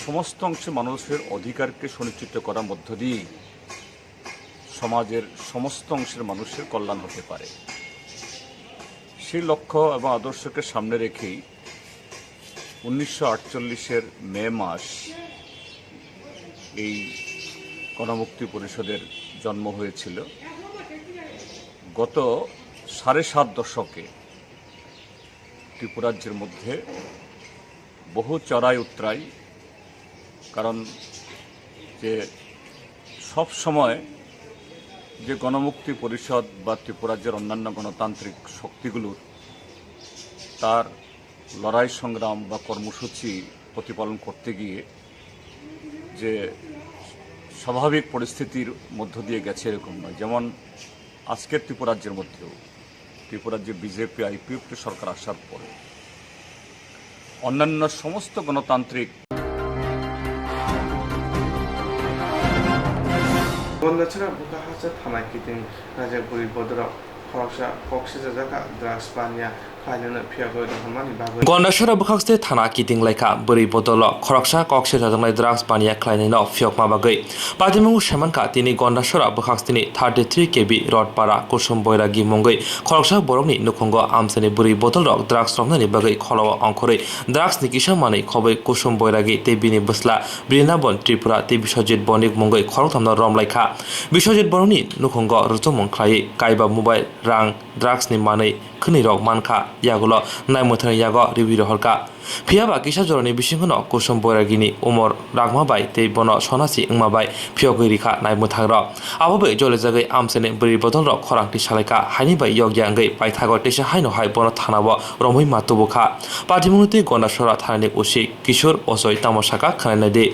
সমস্ত অংশের মানুষের অধিকারকে সুনিশ্চিত করার মধ্য দিয়েই সমাজের সমস্ত অংশের মানুষের কল্যাণ হতে পারে। সেই লক্ষ্য এবং আদর্শকে সামনে রেখেই উনিশশো আটচল্লিশের মে মাস এই গণমুক্তি পরিষদের জন্ম হয়েছিল। গত সাড়ে সাত দশকে ত্রিপুরাজ্যের মধ্যে বহু চড়াই উতরাই, কারণ যে সব সময় যে গণমুক্তি পরিষদ বা ত্রিপুরাজ্যের অন্যান্য গণতান্ত্রিক শক্তিগুলোর তার লড়াই সংগ্রাম বা কর্মসূচি প্রতিপালন করতে গিয়ে যে স্বাভাবিক পরিস্থিতির মধ্য দিয়ে গেছে এরকম নয়। যেমন আজকের ত্রিপুরাজ্যের মধ্যেও ত্রিপুরার যে বিজেপি আইপিএফটি সরকার আসার পরে অন্যান্য সমস্ত গণতান্ত্রিক Gondachara bwkha hasteo thana kiting rajak bwrwi bodorok khoroksa kok sijajak kha drugs baniya khlainani phiyogwi rohormani bagwi. Gondachara bwkhaste thana kiting laikha bwrwi bodolo khoroksa kok sijajaknai drugs baniya khlainaino phiyokma bagwi. Patimung semankha tini Gondachara bwkhasteni thirty three K B Road para Kusum Boiragi mungwi khoroksa borokni nukhungo amchaini bwrwi bodolrok drugs romnani bagwi kholao ongkhorwi drugs ni kisa manwi khobwi Kusum Boiragi tei bini bwsla Brindaban Tripura tei Biswajit Bonik mungwi khorokthomno romlaikha. Biswajit Bonikni nukhungo rwchapmung khlaiwi kaiba mobile, rang, drugs ni manwi khwnwirok mankha, yagulo naimwthangni yago riwi rohorkha. Phiyaba kisa jorani bisingno Kusum Boiragini umor ragma bai tei bono sonasi wngma bai phiyogwi rikha naimwthangrok. Abo bai jolijagwi amchaini bwrwi bodolrok khorang twi salaikha, haini bai yokya wngwi paithago teisa haino hai bono thanao romwi ma tubukha. Patimungni twi Gondachara thanani O C Kishore Ojoy tamo sakha khwnaina di.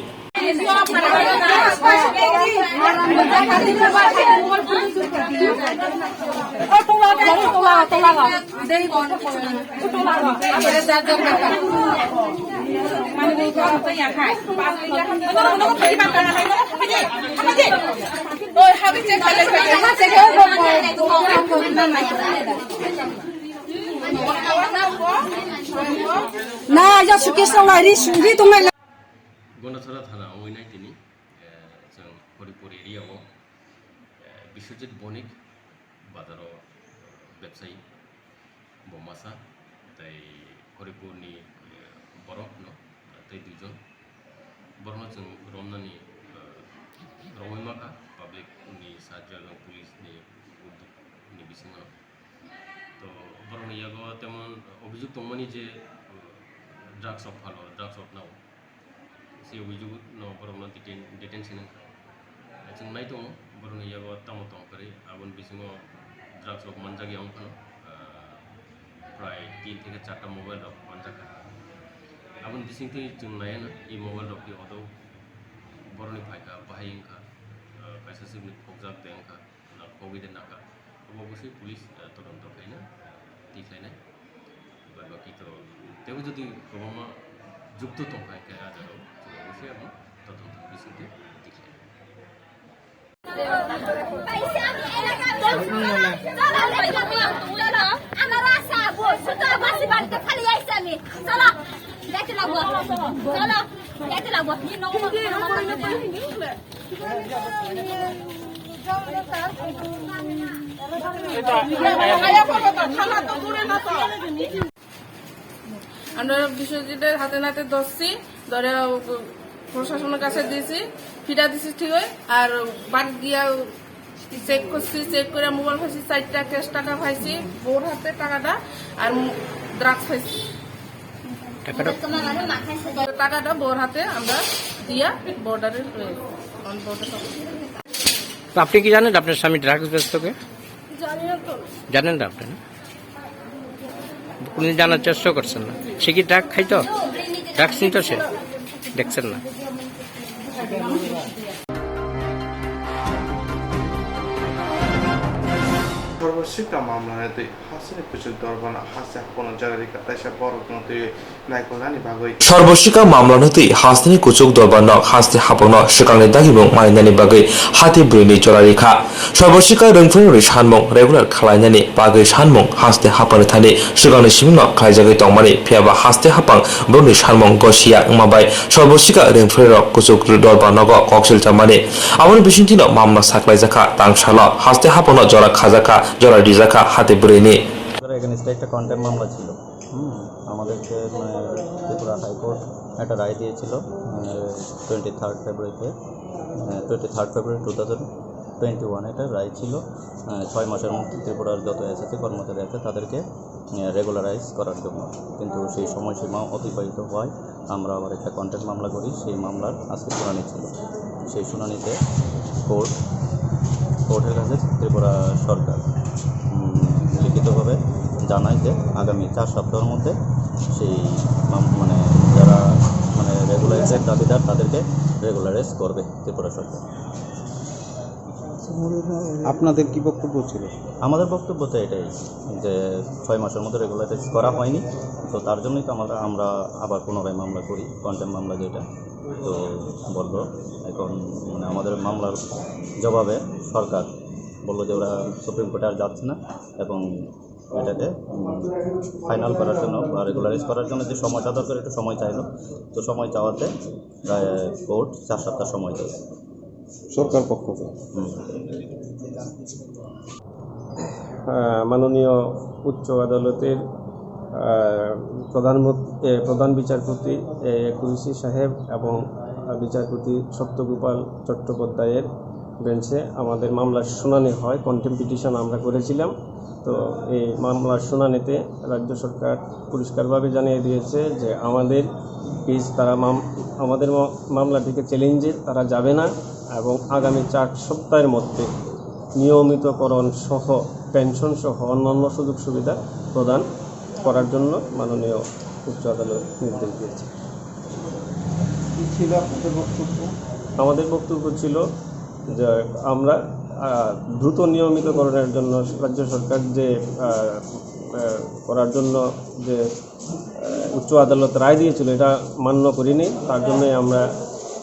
Na, ya sukis nang lari suri tongnai. Gondachara thana wngwi nai tini, eh, chwng Horipur area o, eh, Biswajit Bonik bazaro, eh, bebsayi bo masa, tei Horipurni, eh, borokno, tei duijon borokno chwng romnani, eh, romwi mankha, public ni sahajyo ebong police ni uddog ni bisingo. To borokni yago temon obhijog tongmani je, uh, drugs rok phalo, drugs rok nao. Se obhijog no borokno deten-, detention wngkha. Chwng nai tongo borokni yago tamo tong kwrwi, aboni bisingo drugs rok manjak ya wngphano, uh, prai tin theke charta mobile rok manjakha. Aboni bisingtwi chwng naiya na, e mobile rok twi odo borokni phaikha, bahai wngkha, uh, kaisa swkni khokjak de wngkha. Na khogwi de naka. Obo oboswi police, eh, todonto khaina, eh, twi khlainai. Bad baki to tebo jodi kwbangma jukto tongkha khe a jagao, chwng oboswi abo todonto bisingtwi twi khlainai. আমরা বিশ্বজিতের হাতে নাতে ধরছি, ধরে প্রশাসনের কাছে দিয়েছি, ফিরা দিছি ঠিকই। আর বাদ গিয়া চেক করছি, চেক করে মোবাইল পাইছি, চারটা ক্যাশ টাকা পাইছি, বউর হাতে টাকাটা আর ড্রাগস পাইছি। টাকাটা বউর হাতে আমরা দিয়া বর্ডারে রয়েছি, অন বর্ডার। তো আপনি কি জানেন আপনার স্বামী ড্রাগস বেচতো কে? জানি না তো। জানেন না আপনি, না? কোনদিন জানার চেষ্টা করছেন না? সে কি ড্রাগ খাইতো? ড্রাগস নিত সে? দেখছেন না? সর্বশিক্ষা মামলার দুই হাসিনী কুচুক দরবানা হাসি হাপনো জাগারি কাতাইসা বড় কোনো দুই Sarbosika mamlano twi hasteni kuchuk dorbar nok haste hapokno swkangni dagimung maninani bagwi hati bwrwini chorari kha. Sarbosika rwngphwngrokni sanmung regular khwlainani bagwi sanmung haste hapangni thani swkangni simingno khlaijagwi tongmani, phiyaba haste hapang borokni sanmung gosia wngma bai Sarbosika rwngphwngrok kuchuk dorbar nogo koksil chamani. Aboni bisingtwino mamla saklaijak kha, tangsalo haste hapangno jora khajak kha, jora rijak kha hati bwrwini. Against-এ একটা কন্টেম্প মামলা ছিল। হুম, আমাদেরকে, মানে, ত্রিপুরা হাইকোর্ট একটা রায় দিয়েছিল, মানে, twenty third ফেব্রুয়ারিতে, মানে, twenty third February two thousand twenty one একটা রায় ছিল। আহ, ছয় মাসের মধ্যে ত্রিপুরার যত এসএসসি কর্মচারী আছে তাদেরকে, আহ, রেগুলারাইজ করার জন্য। কিন্তু সেই সময়সীমা অতিবাহিত হওয়ায় আমরা আবার একটা কন্টেম্প মামলা করি। সেই মামলার আজকে শুনানি ছিল। সেই শুনানিতে কোর্ট, কোর্টের কাছে ত্রিপুরা সরকার, উম, লিখিতভাবে জানায় যে আগামী চার সপ্তাহের মধ্যে সেই মাম-, মানে, যারা, মানে, রেগুলারাইজের দাবিদার, তাদেরকে রেগুলারাইজ করবে ত্রিপুরা সরকার। আপনাদের কি বক্তব্য ছিল? আমাদের বক্তব্য তো এটাই যে ছয় মাসের মধ্যে রেগুলারাইজ করা হয়নি, তো তার জন্যই তো আমরা, আমরা আবার পুনরায় মামলা করি, কন্টেম্প মামলা যেটা। তো বললো এখন, মানে, আমাদের মামলার জবাবে সরকার বললো যে ওরা সুপ্রিম কোর্টে আর যাচ্ছে না এবং এটাকে, উম, ফাইনাল করার জন্য বা রেগুলারাইজ করার জন্য যে সময়টা দরকার, একটু সময় চাইলো। তো সময় চাওয়াতে, আহ, কোর্ট চার সপ্তাহ সময় দেয়। সরকার পক্ষ থেকে। হুম। আহ, মাননীয় উচ্চ আদালতের, আহ, প্রধান মত-, এ, প্রধান বিচারপতি, এ, কুরিশি সাহেব এবং, আহ, বিচারপতি সত্যগোপাল চট্টোপাধ্যায়ের বেঞ্চে আমাদের মামলার শুনানি হয়, কন্টেম্প পিটিশন আমরা করেছিলাম। তো এই মামলার শুনানিতে রাজ্য সরকার পরিষ্কারভাবে জানিয়ে দিয়েছে যে আমাদের কেস তারা মাম-, আমাদের মা-, মামলাটিকে চ্যালেঞ্জে তারা যাবে না এবং আগামী চার সপ্তাহের মধ্যে নিয়মিতকরণ সহ পেনশন সহ অন্যান্য সুযোগ সুবিধা প্রদান করার জন্য মাননীয় উচ্চ আদালত নির্দেশ দিয়েছে। কি ছিল আপনাদের বক্তব্য? আমাদের বক্তব্য ছিল যে আমরা, আহ, দ্রুত নিয়মিতকরণের জন্য রাজ্য সরকার যে, আহ, আহ, করার জন্য যে, আহ, উচ্চ আদালত রায় দিয়েছিল, এটা মান্য করিনি। তার জন্যই আমরা,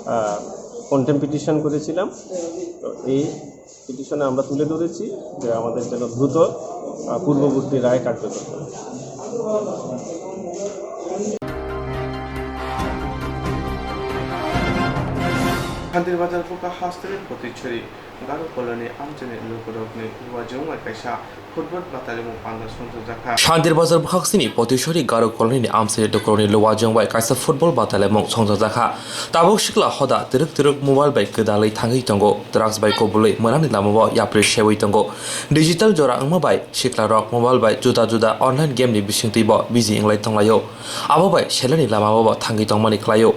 আহ, কন্টেম্প পিটিশন করেছিলাম। তো এই পিটিশনে আমরা তুলে ধরেছি যে আমাদের যেন দ্রুত, আহ, পূর্ববর্তী রায় কার্যকর করে। Shantir Bazar Bukha hasteni Potichuri Garo Colony amchaini lukurokni luajwng bai kaisa football batalimung panda songchakjakha. Shantir Bazar bwkhaksini Potichuri Garo Colony ni amchaini lukurokni luajwng bai kaisa football batalimung songchakjakha. Tabuk sikla hoda twrwk twrwk mobile bai gwdalwi thangwi tongo, drugs bai kubulwi mwnani lamao yapri sewi tongo. Digital jora wngma bai siklarok mobile bai juda juda online game ni bisingtwibo busy wnglai tonglaio. Abo bai selani lamao bo thangwi tongmani kwlaio.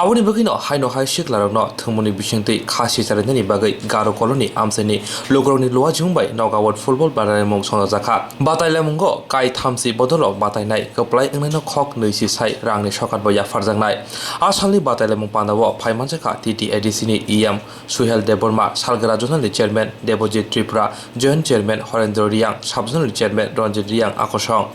Aboni bagwino haino hai siklarokno thwngmungni bisingtwi kha sicharinani bagwi Garo Colony amchaini lukurokni luajwng bai nogaon football bataimung songjakha. Batailamungo kai thamchi bodolrok batainai kwplai wngnaino khok nwi si sai rangni sokat bo yapharjaknai. A salni batailaimung pandao phai manjakha T T A D C ni E M Suhel Debbarma, Salgra Zonal ni Chairman Debojit Tripura, Joint Chairman Horendra Riang, Sub Zonal ni Chairman Ranjit Riang Akosong.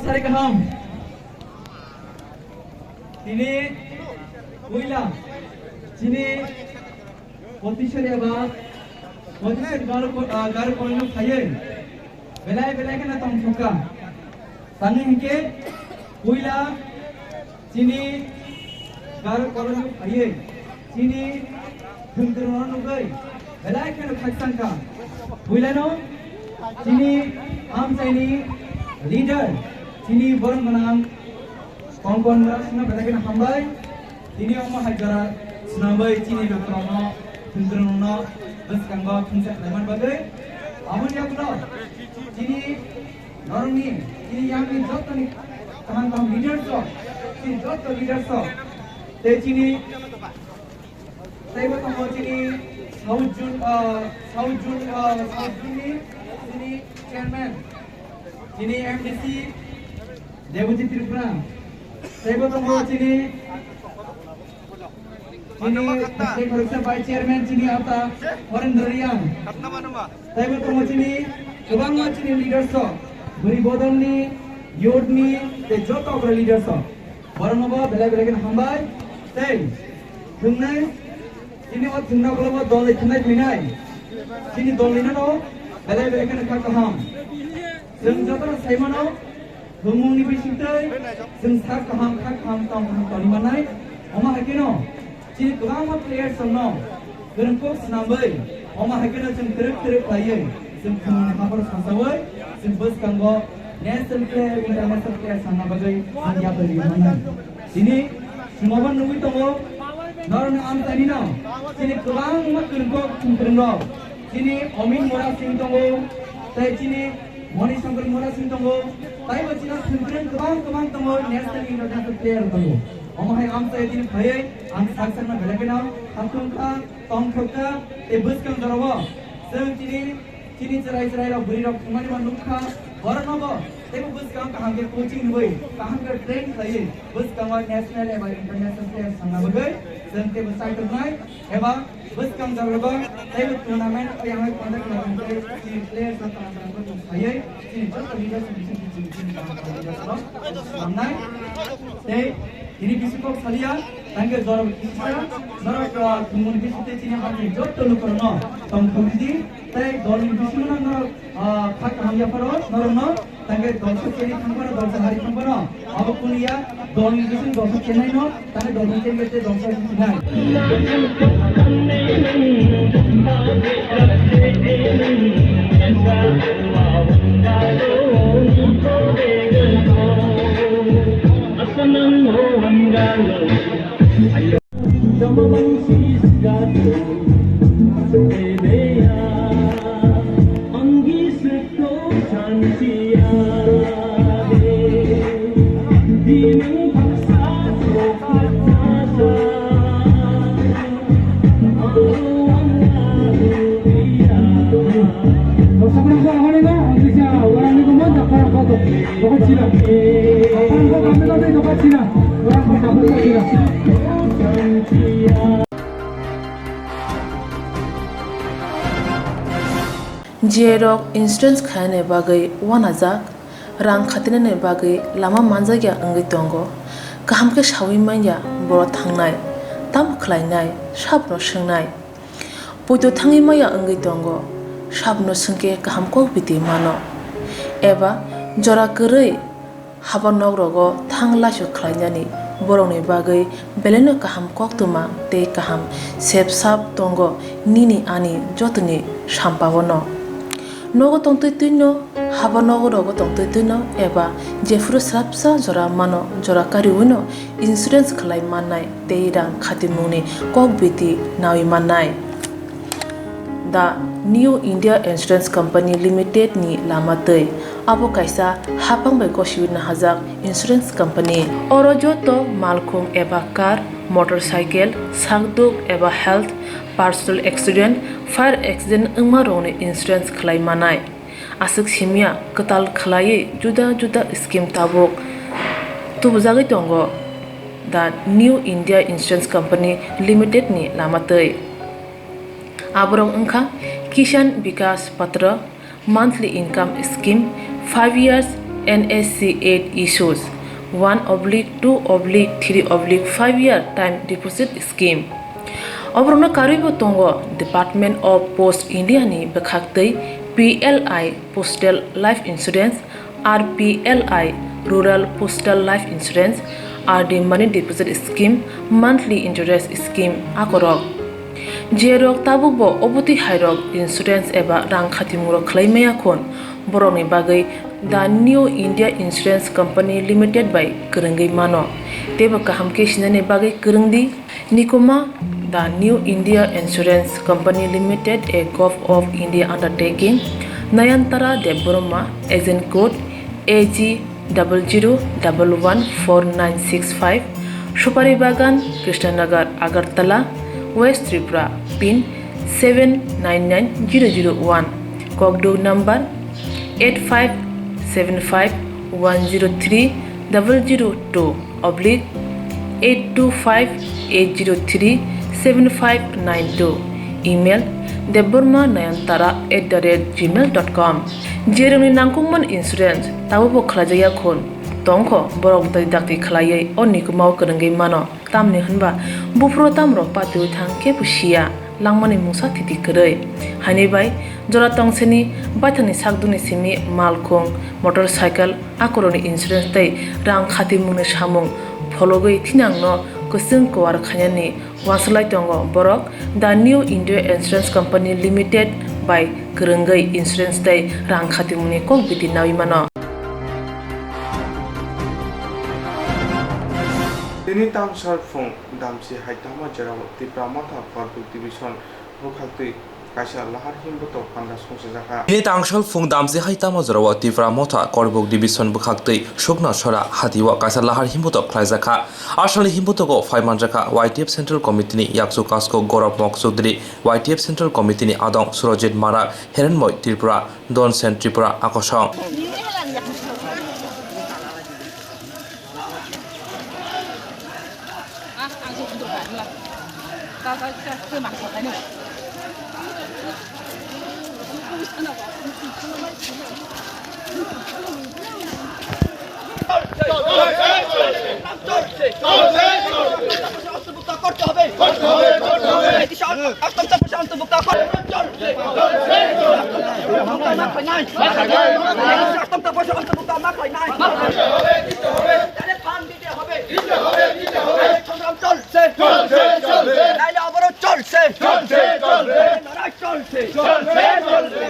Sari kaham. Tini puila chini Potisari eba Potisari garu ko-, ah, garu kolino phaiwi belai belai kheno tongthokha. Tangwi hinkhe puila chini garu kolino phaiwi chini thwngtwrwngno nugwi belai kheno khakchangkha. Puilano chini amchaini leader, chini borok gwnang Kongkon Murasingno belai kheno hambai. Tini omo hai jora swnamwi chini lukurokno, thwngtwrwngno bwskango thungsa khlaiman bagwi. Aboni yagulo chini norokni, chini yangni jottoni kaham kaham leaders rok, chini jotto leaders rok, tei chini, teibo tongo chini South Zone, ah, South Zone, ah, South Zone ni chini chairman, chini M D C, Deputy Tripura, teibo tongo chini, chini, tei khoroksa vice chairman chini ata Horendra Reang, teibo tongo chini kwbangma chini leaders rok, bwrwi bodolni, youth ni, tei joto okra leaders rok. Borokno bo belai belai kheno hambai, tei thwngnai, chini o thwngna ulo bo dol ni thwngnai phainai, chini dol ni no belai belai kheno kha kaham. Chwng jotono sai mano, thwngmungni bisingtwi chwng sak kaham, kha kaham, tong kaham tongwi mannai. Omo hai kheno chini kwbangma players rokno kwrwng kok swnamwi, omo hai kheno chwng twrwk twrwk khlaiwi, chwng thwngmungni hapharo sasawi, chwng bwskango national player, international player sanna bagwi ang yapri mannai. Tini chwng obo nugwi tongo, norokni amchaini no chini kwbangma kwrwng kok chwng kwrwng rok, chini Omin Mora Singh tongo, tei chini Moni Shankar Mora Singh tongo, taibo chini thwngkwrwng kwbang kwbang tongo, national international player tongo. Omo hai amchai tini phaiwi ang sak sakna belai kheno hamtwng kha, tongthok kha, tei bwskang jorao chwng chini, chini chwrai chwrai rok bwrwi rok thwngmani bo nuk kha, borokno bo teibo bwskang kaham khe coaching rwui, kaham khe train khlaiwi, bwskango national eba international player sanna bagwi chwng teibo chaitornai, eba bwskang jorao teibo tournament o yang conduct khlai tongkhe chini players rok kaham kaham khe chwng phaiwi chini joto leaders ni bising chini chini kaham kaham leaders rok swnamnai. Tei tini bisi kok salia, tangke jorok kisa, jorok, ah, thwngmung bisi tei chini hamni joto lukurokno tongthok di, tei dolni bisingo no norok, ah, kha kaham yapharo norokno, tangke dolsa chini thangphano, dolsa hari thangphano, abo kuniya dolni bising dolsa chenai no, tangke dolsa chini tei dolsa chinai. J rok insurance khainani bagwi uanajak. Rang khatinani bagwi lama manjakya wngwi tongo. Kaham khe saui manya borok thangnai, tamo khlainai, sabono swngnai. Poito thangwi manya wngwi tongo, sabono swngkhe kaham kok biti mano. Eba jora kwrwi haba nok rogo thang laisu khlainani borokni bagwi belaino kaham koktwma tei kaham sep sap tongo nini ani jotoni sampao no. Nogo tongtwi twino, haba nogo rogo tongtwi twino, eba jephuru swrapsa jora mano, jora kariwino insurance khlai mannai tei rang khatimungni kok biti naui mannai. The New India Insurance Company Limited ni lama twi, abo kaisa haphang bai gosiwi nahajak insurance company. Oro joto malkhung eba car, motorcycle, sakduk eba health, personal accident, fire accident wngma rokni insurance khlai manai. Aswk simya kwtal khlaiwi juda juda scheme tabuk tubujagwi tongo The New India Insurance Company Limited ni lama twi. Aborok wngkha Kishan Vikas Patra, Monthly income scheme, five years N S C eight issues, one oblique two oblique three oblique five year time deposit scheme. Oborokno karwibo tongo Department of Post India ni bwkhaktwi P L I Postal Life Insurance, R P L I Rural Postal Life Insurance, R D Money Deposit Scheme, Monthly Interest Scheme akorok. Jerok tabukbo obotwi hairok insurance eba rang khatimungrok khlai maya khun, borokni bagwi The New India Insurance Company Limited bai kwrwngwi mano. Teibo kaham khe sinani bagwi kwrwng di. Nikuma, The New India Insurance Company Limited, a Govt of India undertaking, Nayantara Debbarma, agent code A G double zero double one four nine six five, Supari Bagan, Krishnanagar, Agartala, West Tripura, pin seven nine nine zero zero one, Kokduk number eight five seven five one zero three double zero two oblique eight two five eight zero three seven five nine two, email debbarma nayantara at the rate gmail dot com. Jerokni nangkukmani insurance tabukbo khlaijakya khun tongkho, borok dakti dakti khlaiwi o nikumao kwrwngwi mano. Tamni hwnba buphuru tamrok patiwi thang kebo siya, langmani mungsa thiti kwrwi. Haini bai jora tongseni baithangni sakdukni simi malkhung, motorcycle, akorokni insurance tei rang khatimungni samung phologwi thinangno kwchwng kwar khainani uansuk lai tongo borok The New India Insurance Company Limited bai kwrwngwi insurance tei rang khatimungni kok biti naui mano. Tini tangsal phung damsi hai tamo jora o Tipra Motha Korbuk Division bwkhaktwi kaisa lahar himbotok panda songchajakha. Tini tangsal phung damsi hai tamo jora o Tipra Motha Korbuk Division bwkhaktwi Sukna Sora hati o kaisa lahar himbotok khlaijakha. Asalni himbotogo phai manjakha Y T F Central Committee ni yakchu kasko Gorab Mok Chowdhury, Y T F Central Committee ni adong Surojit Marak, Herenmoi Tripura, Don Sen Tripura, akosong. সংগ্রাম চলছে। চলছে, চলছে। নাইলে অবরোধ চলছে। চলছে, চলছে। লড়াই চলছে। চলছে, চলছে।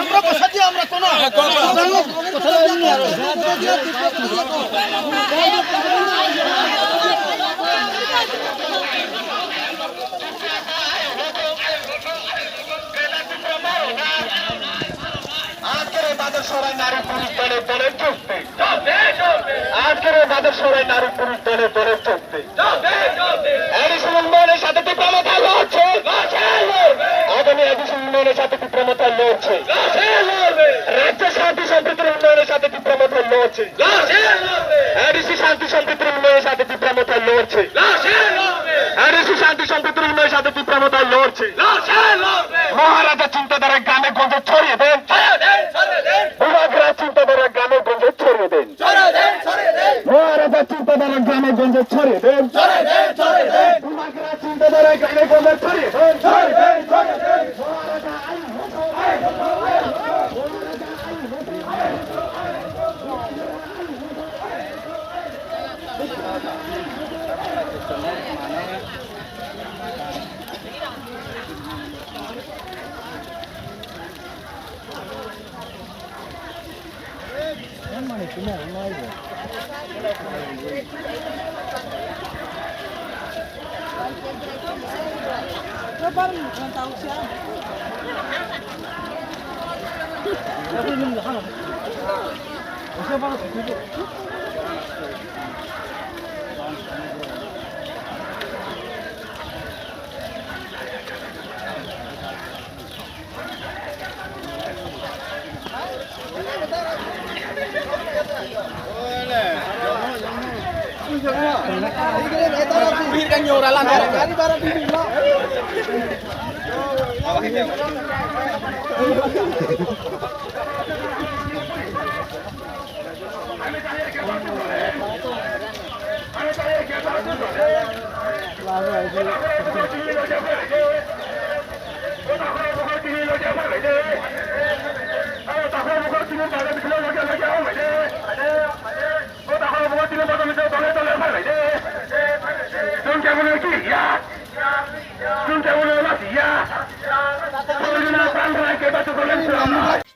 আমরা বসাতে আমরা কোনো আজকের এই বাজার সভায় নারী পুরুষ দলে দলে যোগ দিন। আজকের এই বাজার সভায় নারী পুরুষ দলে দলে যোগ দিন। এডিসি উন্নয়নের সাথে তীব্র মাথা লড়ছে। আগামী এডিসি উন্নয়নের সাথে তীব্র মাথা লড়ছে। রাজ্য শান্তি সম্প্রীতির উন্নয়নের সাথে তীব্র মাথা লড়ছে। এডিসি শান্তি সম্প্রীতির উন্নয়নের সাথে তীব্র মাথা লড়ছে। এডিসি শান্তি সম্প্রীতির উন্নয়নের সাথে তীব্র মাথা লড়ছে। মহারাজা চিন্তাধারা গ্রামে গঞ্জে ছড়িয়ে দেন। বুবাগ্রা চিন্তাধারা গ্রামে গঞ্জে ছড়িয়ে দেন। মহারাজা চিন্তাধারা গ্রামে গঞ্জে ছড়িয়ে দেন। বুবাগ্রা চিন্তাধারা গ্রামে গঞ্জে ছড়িয়ে দেন।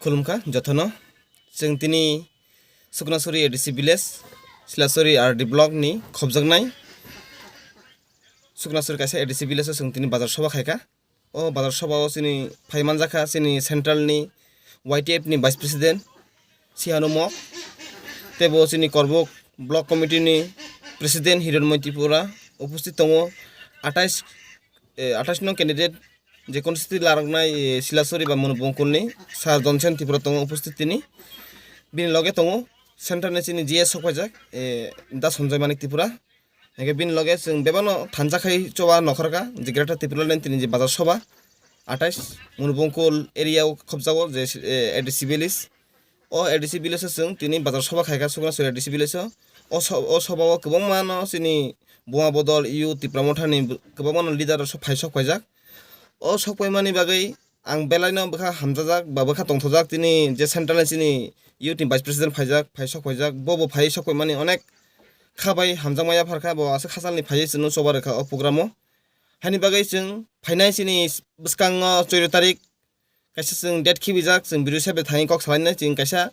Khulumkha jotono. Chwng tini Suknasuri A D C village, Silasuri R D block ni khobjaknai Suknasuri kaisa A D C village o chwng tini bazar soba khaikha. O bazar soba o chini phai manjakha chini central ni Y T F ni vice president Sihanu Mok, tei bo chini Korbuk block committee ni president Hironmoi Tripura upusthit tongo. Atais, eh, atais nong candidate je constituency laroknai, eh, Silasuri ba Monubongkul ni Sir Donsen Tripura tongo upusthit tini. Bini loge tongo central ni chini G S sokpaijak, eh, Da Sanjay Manik Tripura. Hingke bini loge chwng bebakno thansa khai choba nokhorkha, je Greater Tipraland tini je bazar soba, atais Monubongkul area o khobjago je, eh, A D C village. O A D C village o chwng tini bazar soba khaikha, Suknasuri A D C village o. O so-, o soba o kwbangma no chini Buma Bodol, U, Tipra Motha ni kwbangma no leader rok phai sok paijak. O sok paimani bagwi ang belai no bwkha hamjajak ba bwkha tongthokjak, tini je central ni chini youth ni vice president phaijak, phai sok phaijak, bo bo phai sok paimani onek kha bai hamjakma yapharkha, bo aswk hachal ni phaiwi chwngno choba rwkha o program o. Haini bagwi chwng phainai chini bwskango chwddo tarik kaisa chwng date khibijak, chwng video sebe thangwi kok salainai chwng kaisa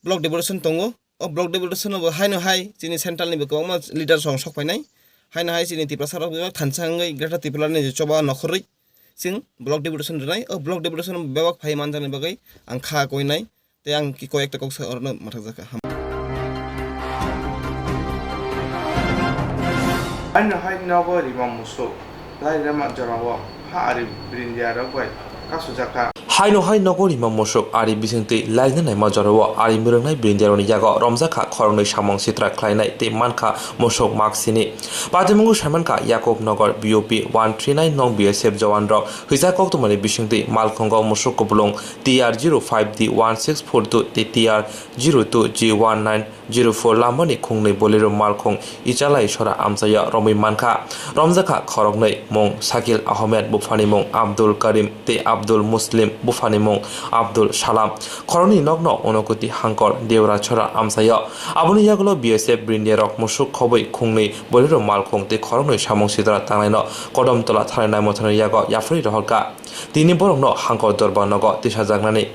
block deputation tongo. O block deputation o bo haino hai chini central ni bo kwbangma leaders rok sok painai. Haino hai chini Tiprasa rok bebak thansa wngwi Greater Tipraland ni choba nokhorwi chwng block deputation rwnai. O block deputation o bebak phai manjakni bagwi ang kha koinai tei ang ki koi ekta kok sa orono mathakjakha. Haino hai nogo rima musuk lai rema jorao ha ari brindia rok bai kasujak kha. Haino hai nogo rima musuk ari bisingtwi laina naima jorao ari mwrwngnai brindia rokni yago romjak kha khoroknwi samung sitra khlainai tei mankha musuk maksini. Patimungo saimankha Yakub Nagar B O P one three nine nong B S F jawan rok hwija koktwmani bisingtwi malkhungo musuk kupulung T R zero five D one six four two tei T R zero two G one nine zero four lamani khungnwi Bolero malkhung Ichalai sora amchaio romwi mankha. Romjakha khoroknwi mung Sakil Ahmed, buphani mung Abdul Karim tei Abdul Muslim, buphani mung Abdul Salam. Khoroknwi nokno Unokoti Hangkor Deora sora amchaio. Aboni yagulo B S F brindia rok musuk khobwi khungnwi Bolero malkhung tei khoroknwi samung sitra tangnaino Kodom Tola thanai naimothanwi yago yaphri rohorkha. Tini borokno Hangkor Dorbar nogo tisajaknani.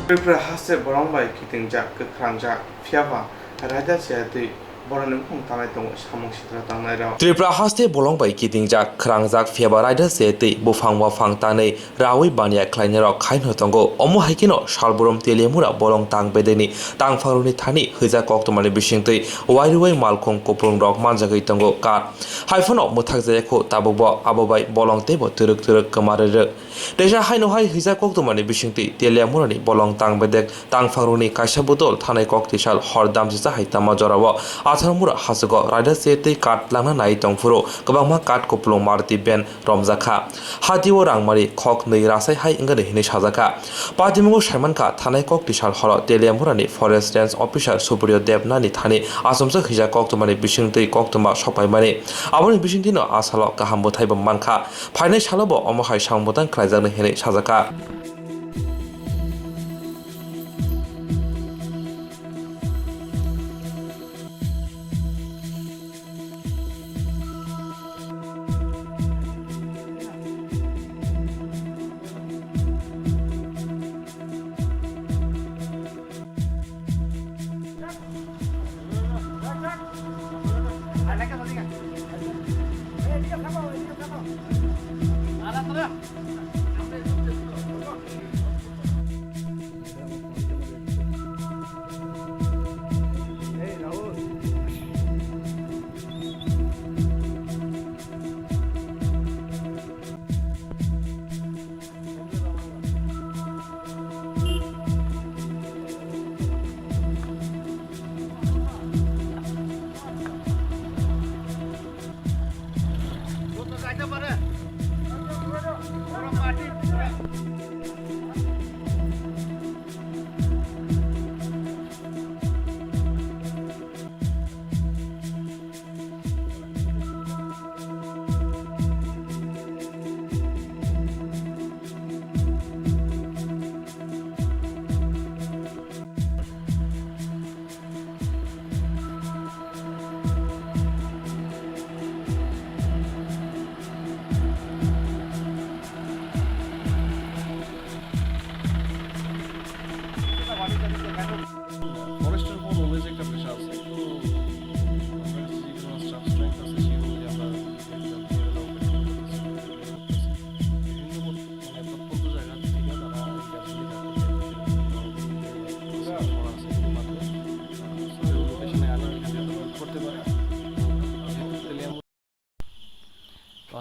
Tripura haste bolong bai kitingjak, kwkhrangjak, phiyaba raida se twi borokni buphang tanai tongo samung sitra tangnairok. Tripura haste bolong bai kitingjak, khrangjak, phiyaba raida se twi buphang waphang tanwi rawi baniya khlainairok khaino tongo. Omo hai kheno salborom Teliamura bolong tang bedekni tangphangrokni thani hwija koktwmani bisingtwi wairuwai malkhung kuplungrok manjagwi tongo. Kar hai phano mwthakjaya kho tabukbo abo bai bolong teibo twrwk twrwk kwma rwrwk. Teisa haino hai hwija koktwmani bisingtwi Teliamurani bolong tang bedek tangphangrokni kaisa bodol thanai kok tisal hor damjisa hai tama jorao Atharmura hachugo raida se tei kath langna nai tongphuru kwbangma kath kuplung Maruti van romjakha. Hatio rangmari khok nwi rasai hai wngani hinwi sajakha. Patimungo saimankha thanai kok tisal horo Teliamurani Forest Range Officer Supriyo Debnani thani achomsa hwija koktwmani bisingtwi koktwma sokpaimani. Aboni bisingtwino a salo kaham bwthaibo mankha. Phainai salobo omo hai samung bwtang khlaijaknai hinwi sajakha.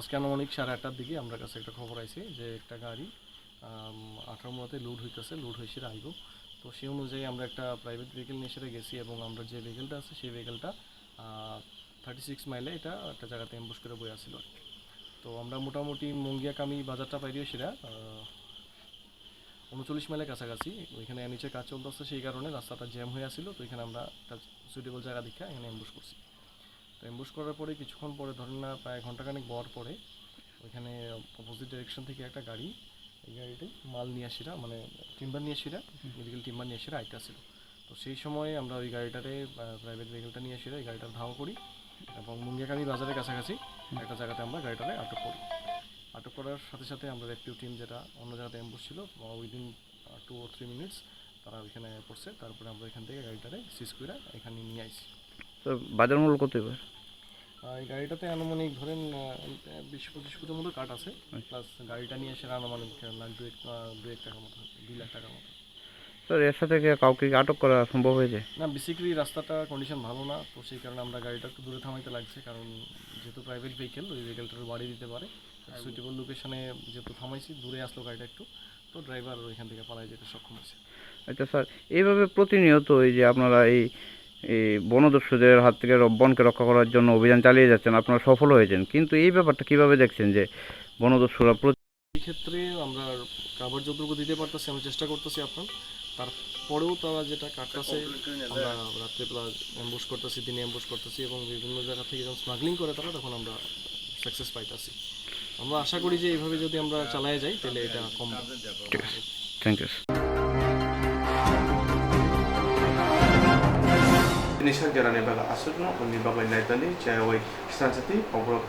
আজকে আনুমানিক সাড়ে আটটার দিকে আমরা কাছে একটা খবর আইছে যে একটা গাড়ি, আম, আঠারো মোড়াতে লোড হইতেছে, লোড হয়ে সেটা আইব। তো সেই অনুযায়ী আমরা একটা প্রাইভেট ভেহিকেল নিয়ে সেটা গেছি এবং আমরা যে ভেহিকেলটা আছে সেই ভেহিকেলটা থার্টি সিক্স মাইলে এটা একটা জায়গাতে অ্যাম্বুশ করে বয়ে আসছিল আর কি। তো আমরা মোটামুটি মুঙ্গিয়াকামি বাজারটা পাইলেও সেটা আহ, উনচল্লিশ মাইলের কাছাকাছি, ওইখানে নিচে কাজ চলতেছে, সেই কারণে রাস্তাটা জ্যাম হয়ে আসছিল। তো এখানে আমরা একটা সুইটেবল জায়গা দেখে এখানে অ্যাম্বুশ করছি। তো অ্যাম্বুশ করার পরে কিছুক্ষণ পরে, ধরেন না, প্রায় ঘন্টাখানেক হওয়ার পরে ওইখানে অপোজিট ডাইরেকশন থেকে একটা গাড়ি, এই গাড়িটাই মাল নিয়ে আসিরা, মানে টিম্বার নিয়ে আসিরা, মেডিকেল টিম্বার নিয়ে আসিরা আইতে আসছিল। তো সেই সময় আমরা ওই গাড়িটারে প্রাইভেট ভেহিকেলটা নিয়ে আসিরা এই গাড়িটার ধাওয়া করি এবং মুঙ্গিয়াকামি বাজারের কাছাকাছি একটা জায়গাতে আমরা গাড়িটারে আটক করি। আটক করার সাথে সাথে আমরা রেস্কিউ টিম, যেটা অন্য জায়গাতে অ্যাম্বুশ ছিল, within two or three minutes তারা ওইখানে পড়ছে। তারপরে আমরা এখান থেকে গাড়িটারে সিজ করে এখানে নিয়ে আইছি। তো বাজার মূল্য কত এবার? আহ, এই গাড়িটাতে আনুমানিক ধরেন আহ, বিশ পঁচিশ ফুটের মতো কাঠ আছে, প্লাস গাড়িটা নিয়ে এসে আনুমানিক লাখ দুই আহ, দুই এক টাকার মতো, দুই লাখ টাকার মতো। স্যার, এর সাথে কি কাউকে কি আটক করা সম্ভব হয়েছে? না, বেসিক্যালি রাস্তাটা কন্ডিশন ভালো না, তো সেই কারণে আমরা গাড়িটা একটু দূরে থামাইতে লাগছে, কারণ যেহেতু প্রাইভেট ভেহিকেল, ওই ভেহিকেলটার বাড়ি দিতে পারে। সুইটেবল লোকেশনে যেহেতু থামাইছি, দূরে আসলো গাড়িটা একটু, তো ড্রাইভার ওইখান থেকে পালাই যেতে সক্ষম হয়েছে। আচ্ছা স্যার, এইভাবে প্রতিনিয়ত এই যে আপনারা এই এই বনদস্যুদের হাত থেকে র-, বনকে রক্ষা করার জন্য অভিযান চালিয়ে যাচ্ছেন, আপনারা সফল হয়েছেন, কিন্তু এই ব্যাপারটা কিভাবে দেখছেন যে বনদস্যুরা প্রতি- এই ক্ষেত্রে আমরা কাভার যতটুকু দিতে পারতেছি, আমরা চেষ্টা করতেছি আপনার। তারপরেও তারা যেটা কাটতেছে, আমরা রাত্রেবেলা অ্যাম্বুশ করতেছি, দিনে অ্যাম্বুশ করতেছি এবং বিভিন্ন জায়গা থেকে যখন স্মাগলিং করে তারা, তখন আমরা সাকসেস পাইতেছি। আমরা আশা করি যে এইভাবে যদি আমরা চালিয়ে যাই, তাহলে এটা কম। ঠিক আছে, thank you sir. Nisha Gerani baga aswkno uni bagwi naitani chayawai sanjati oborok.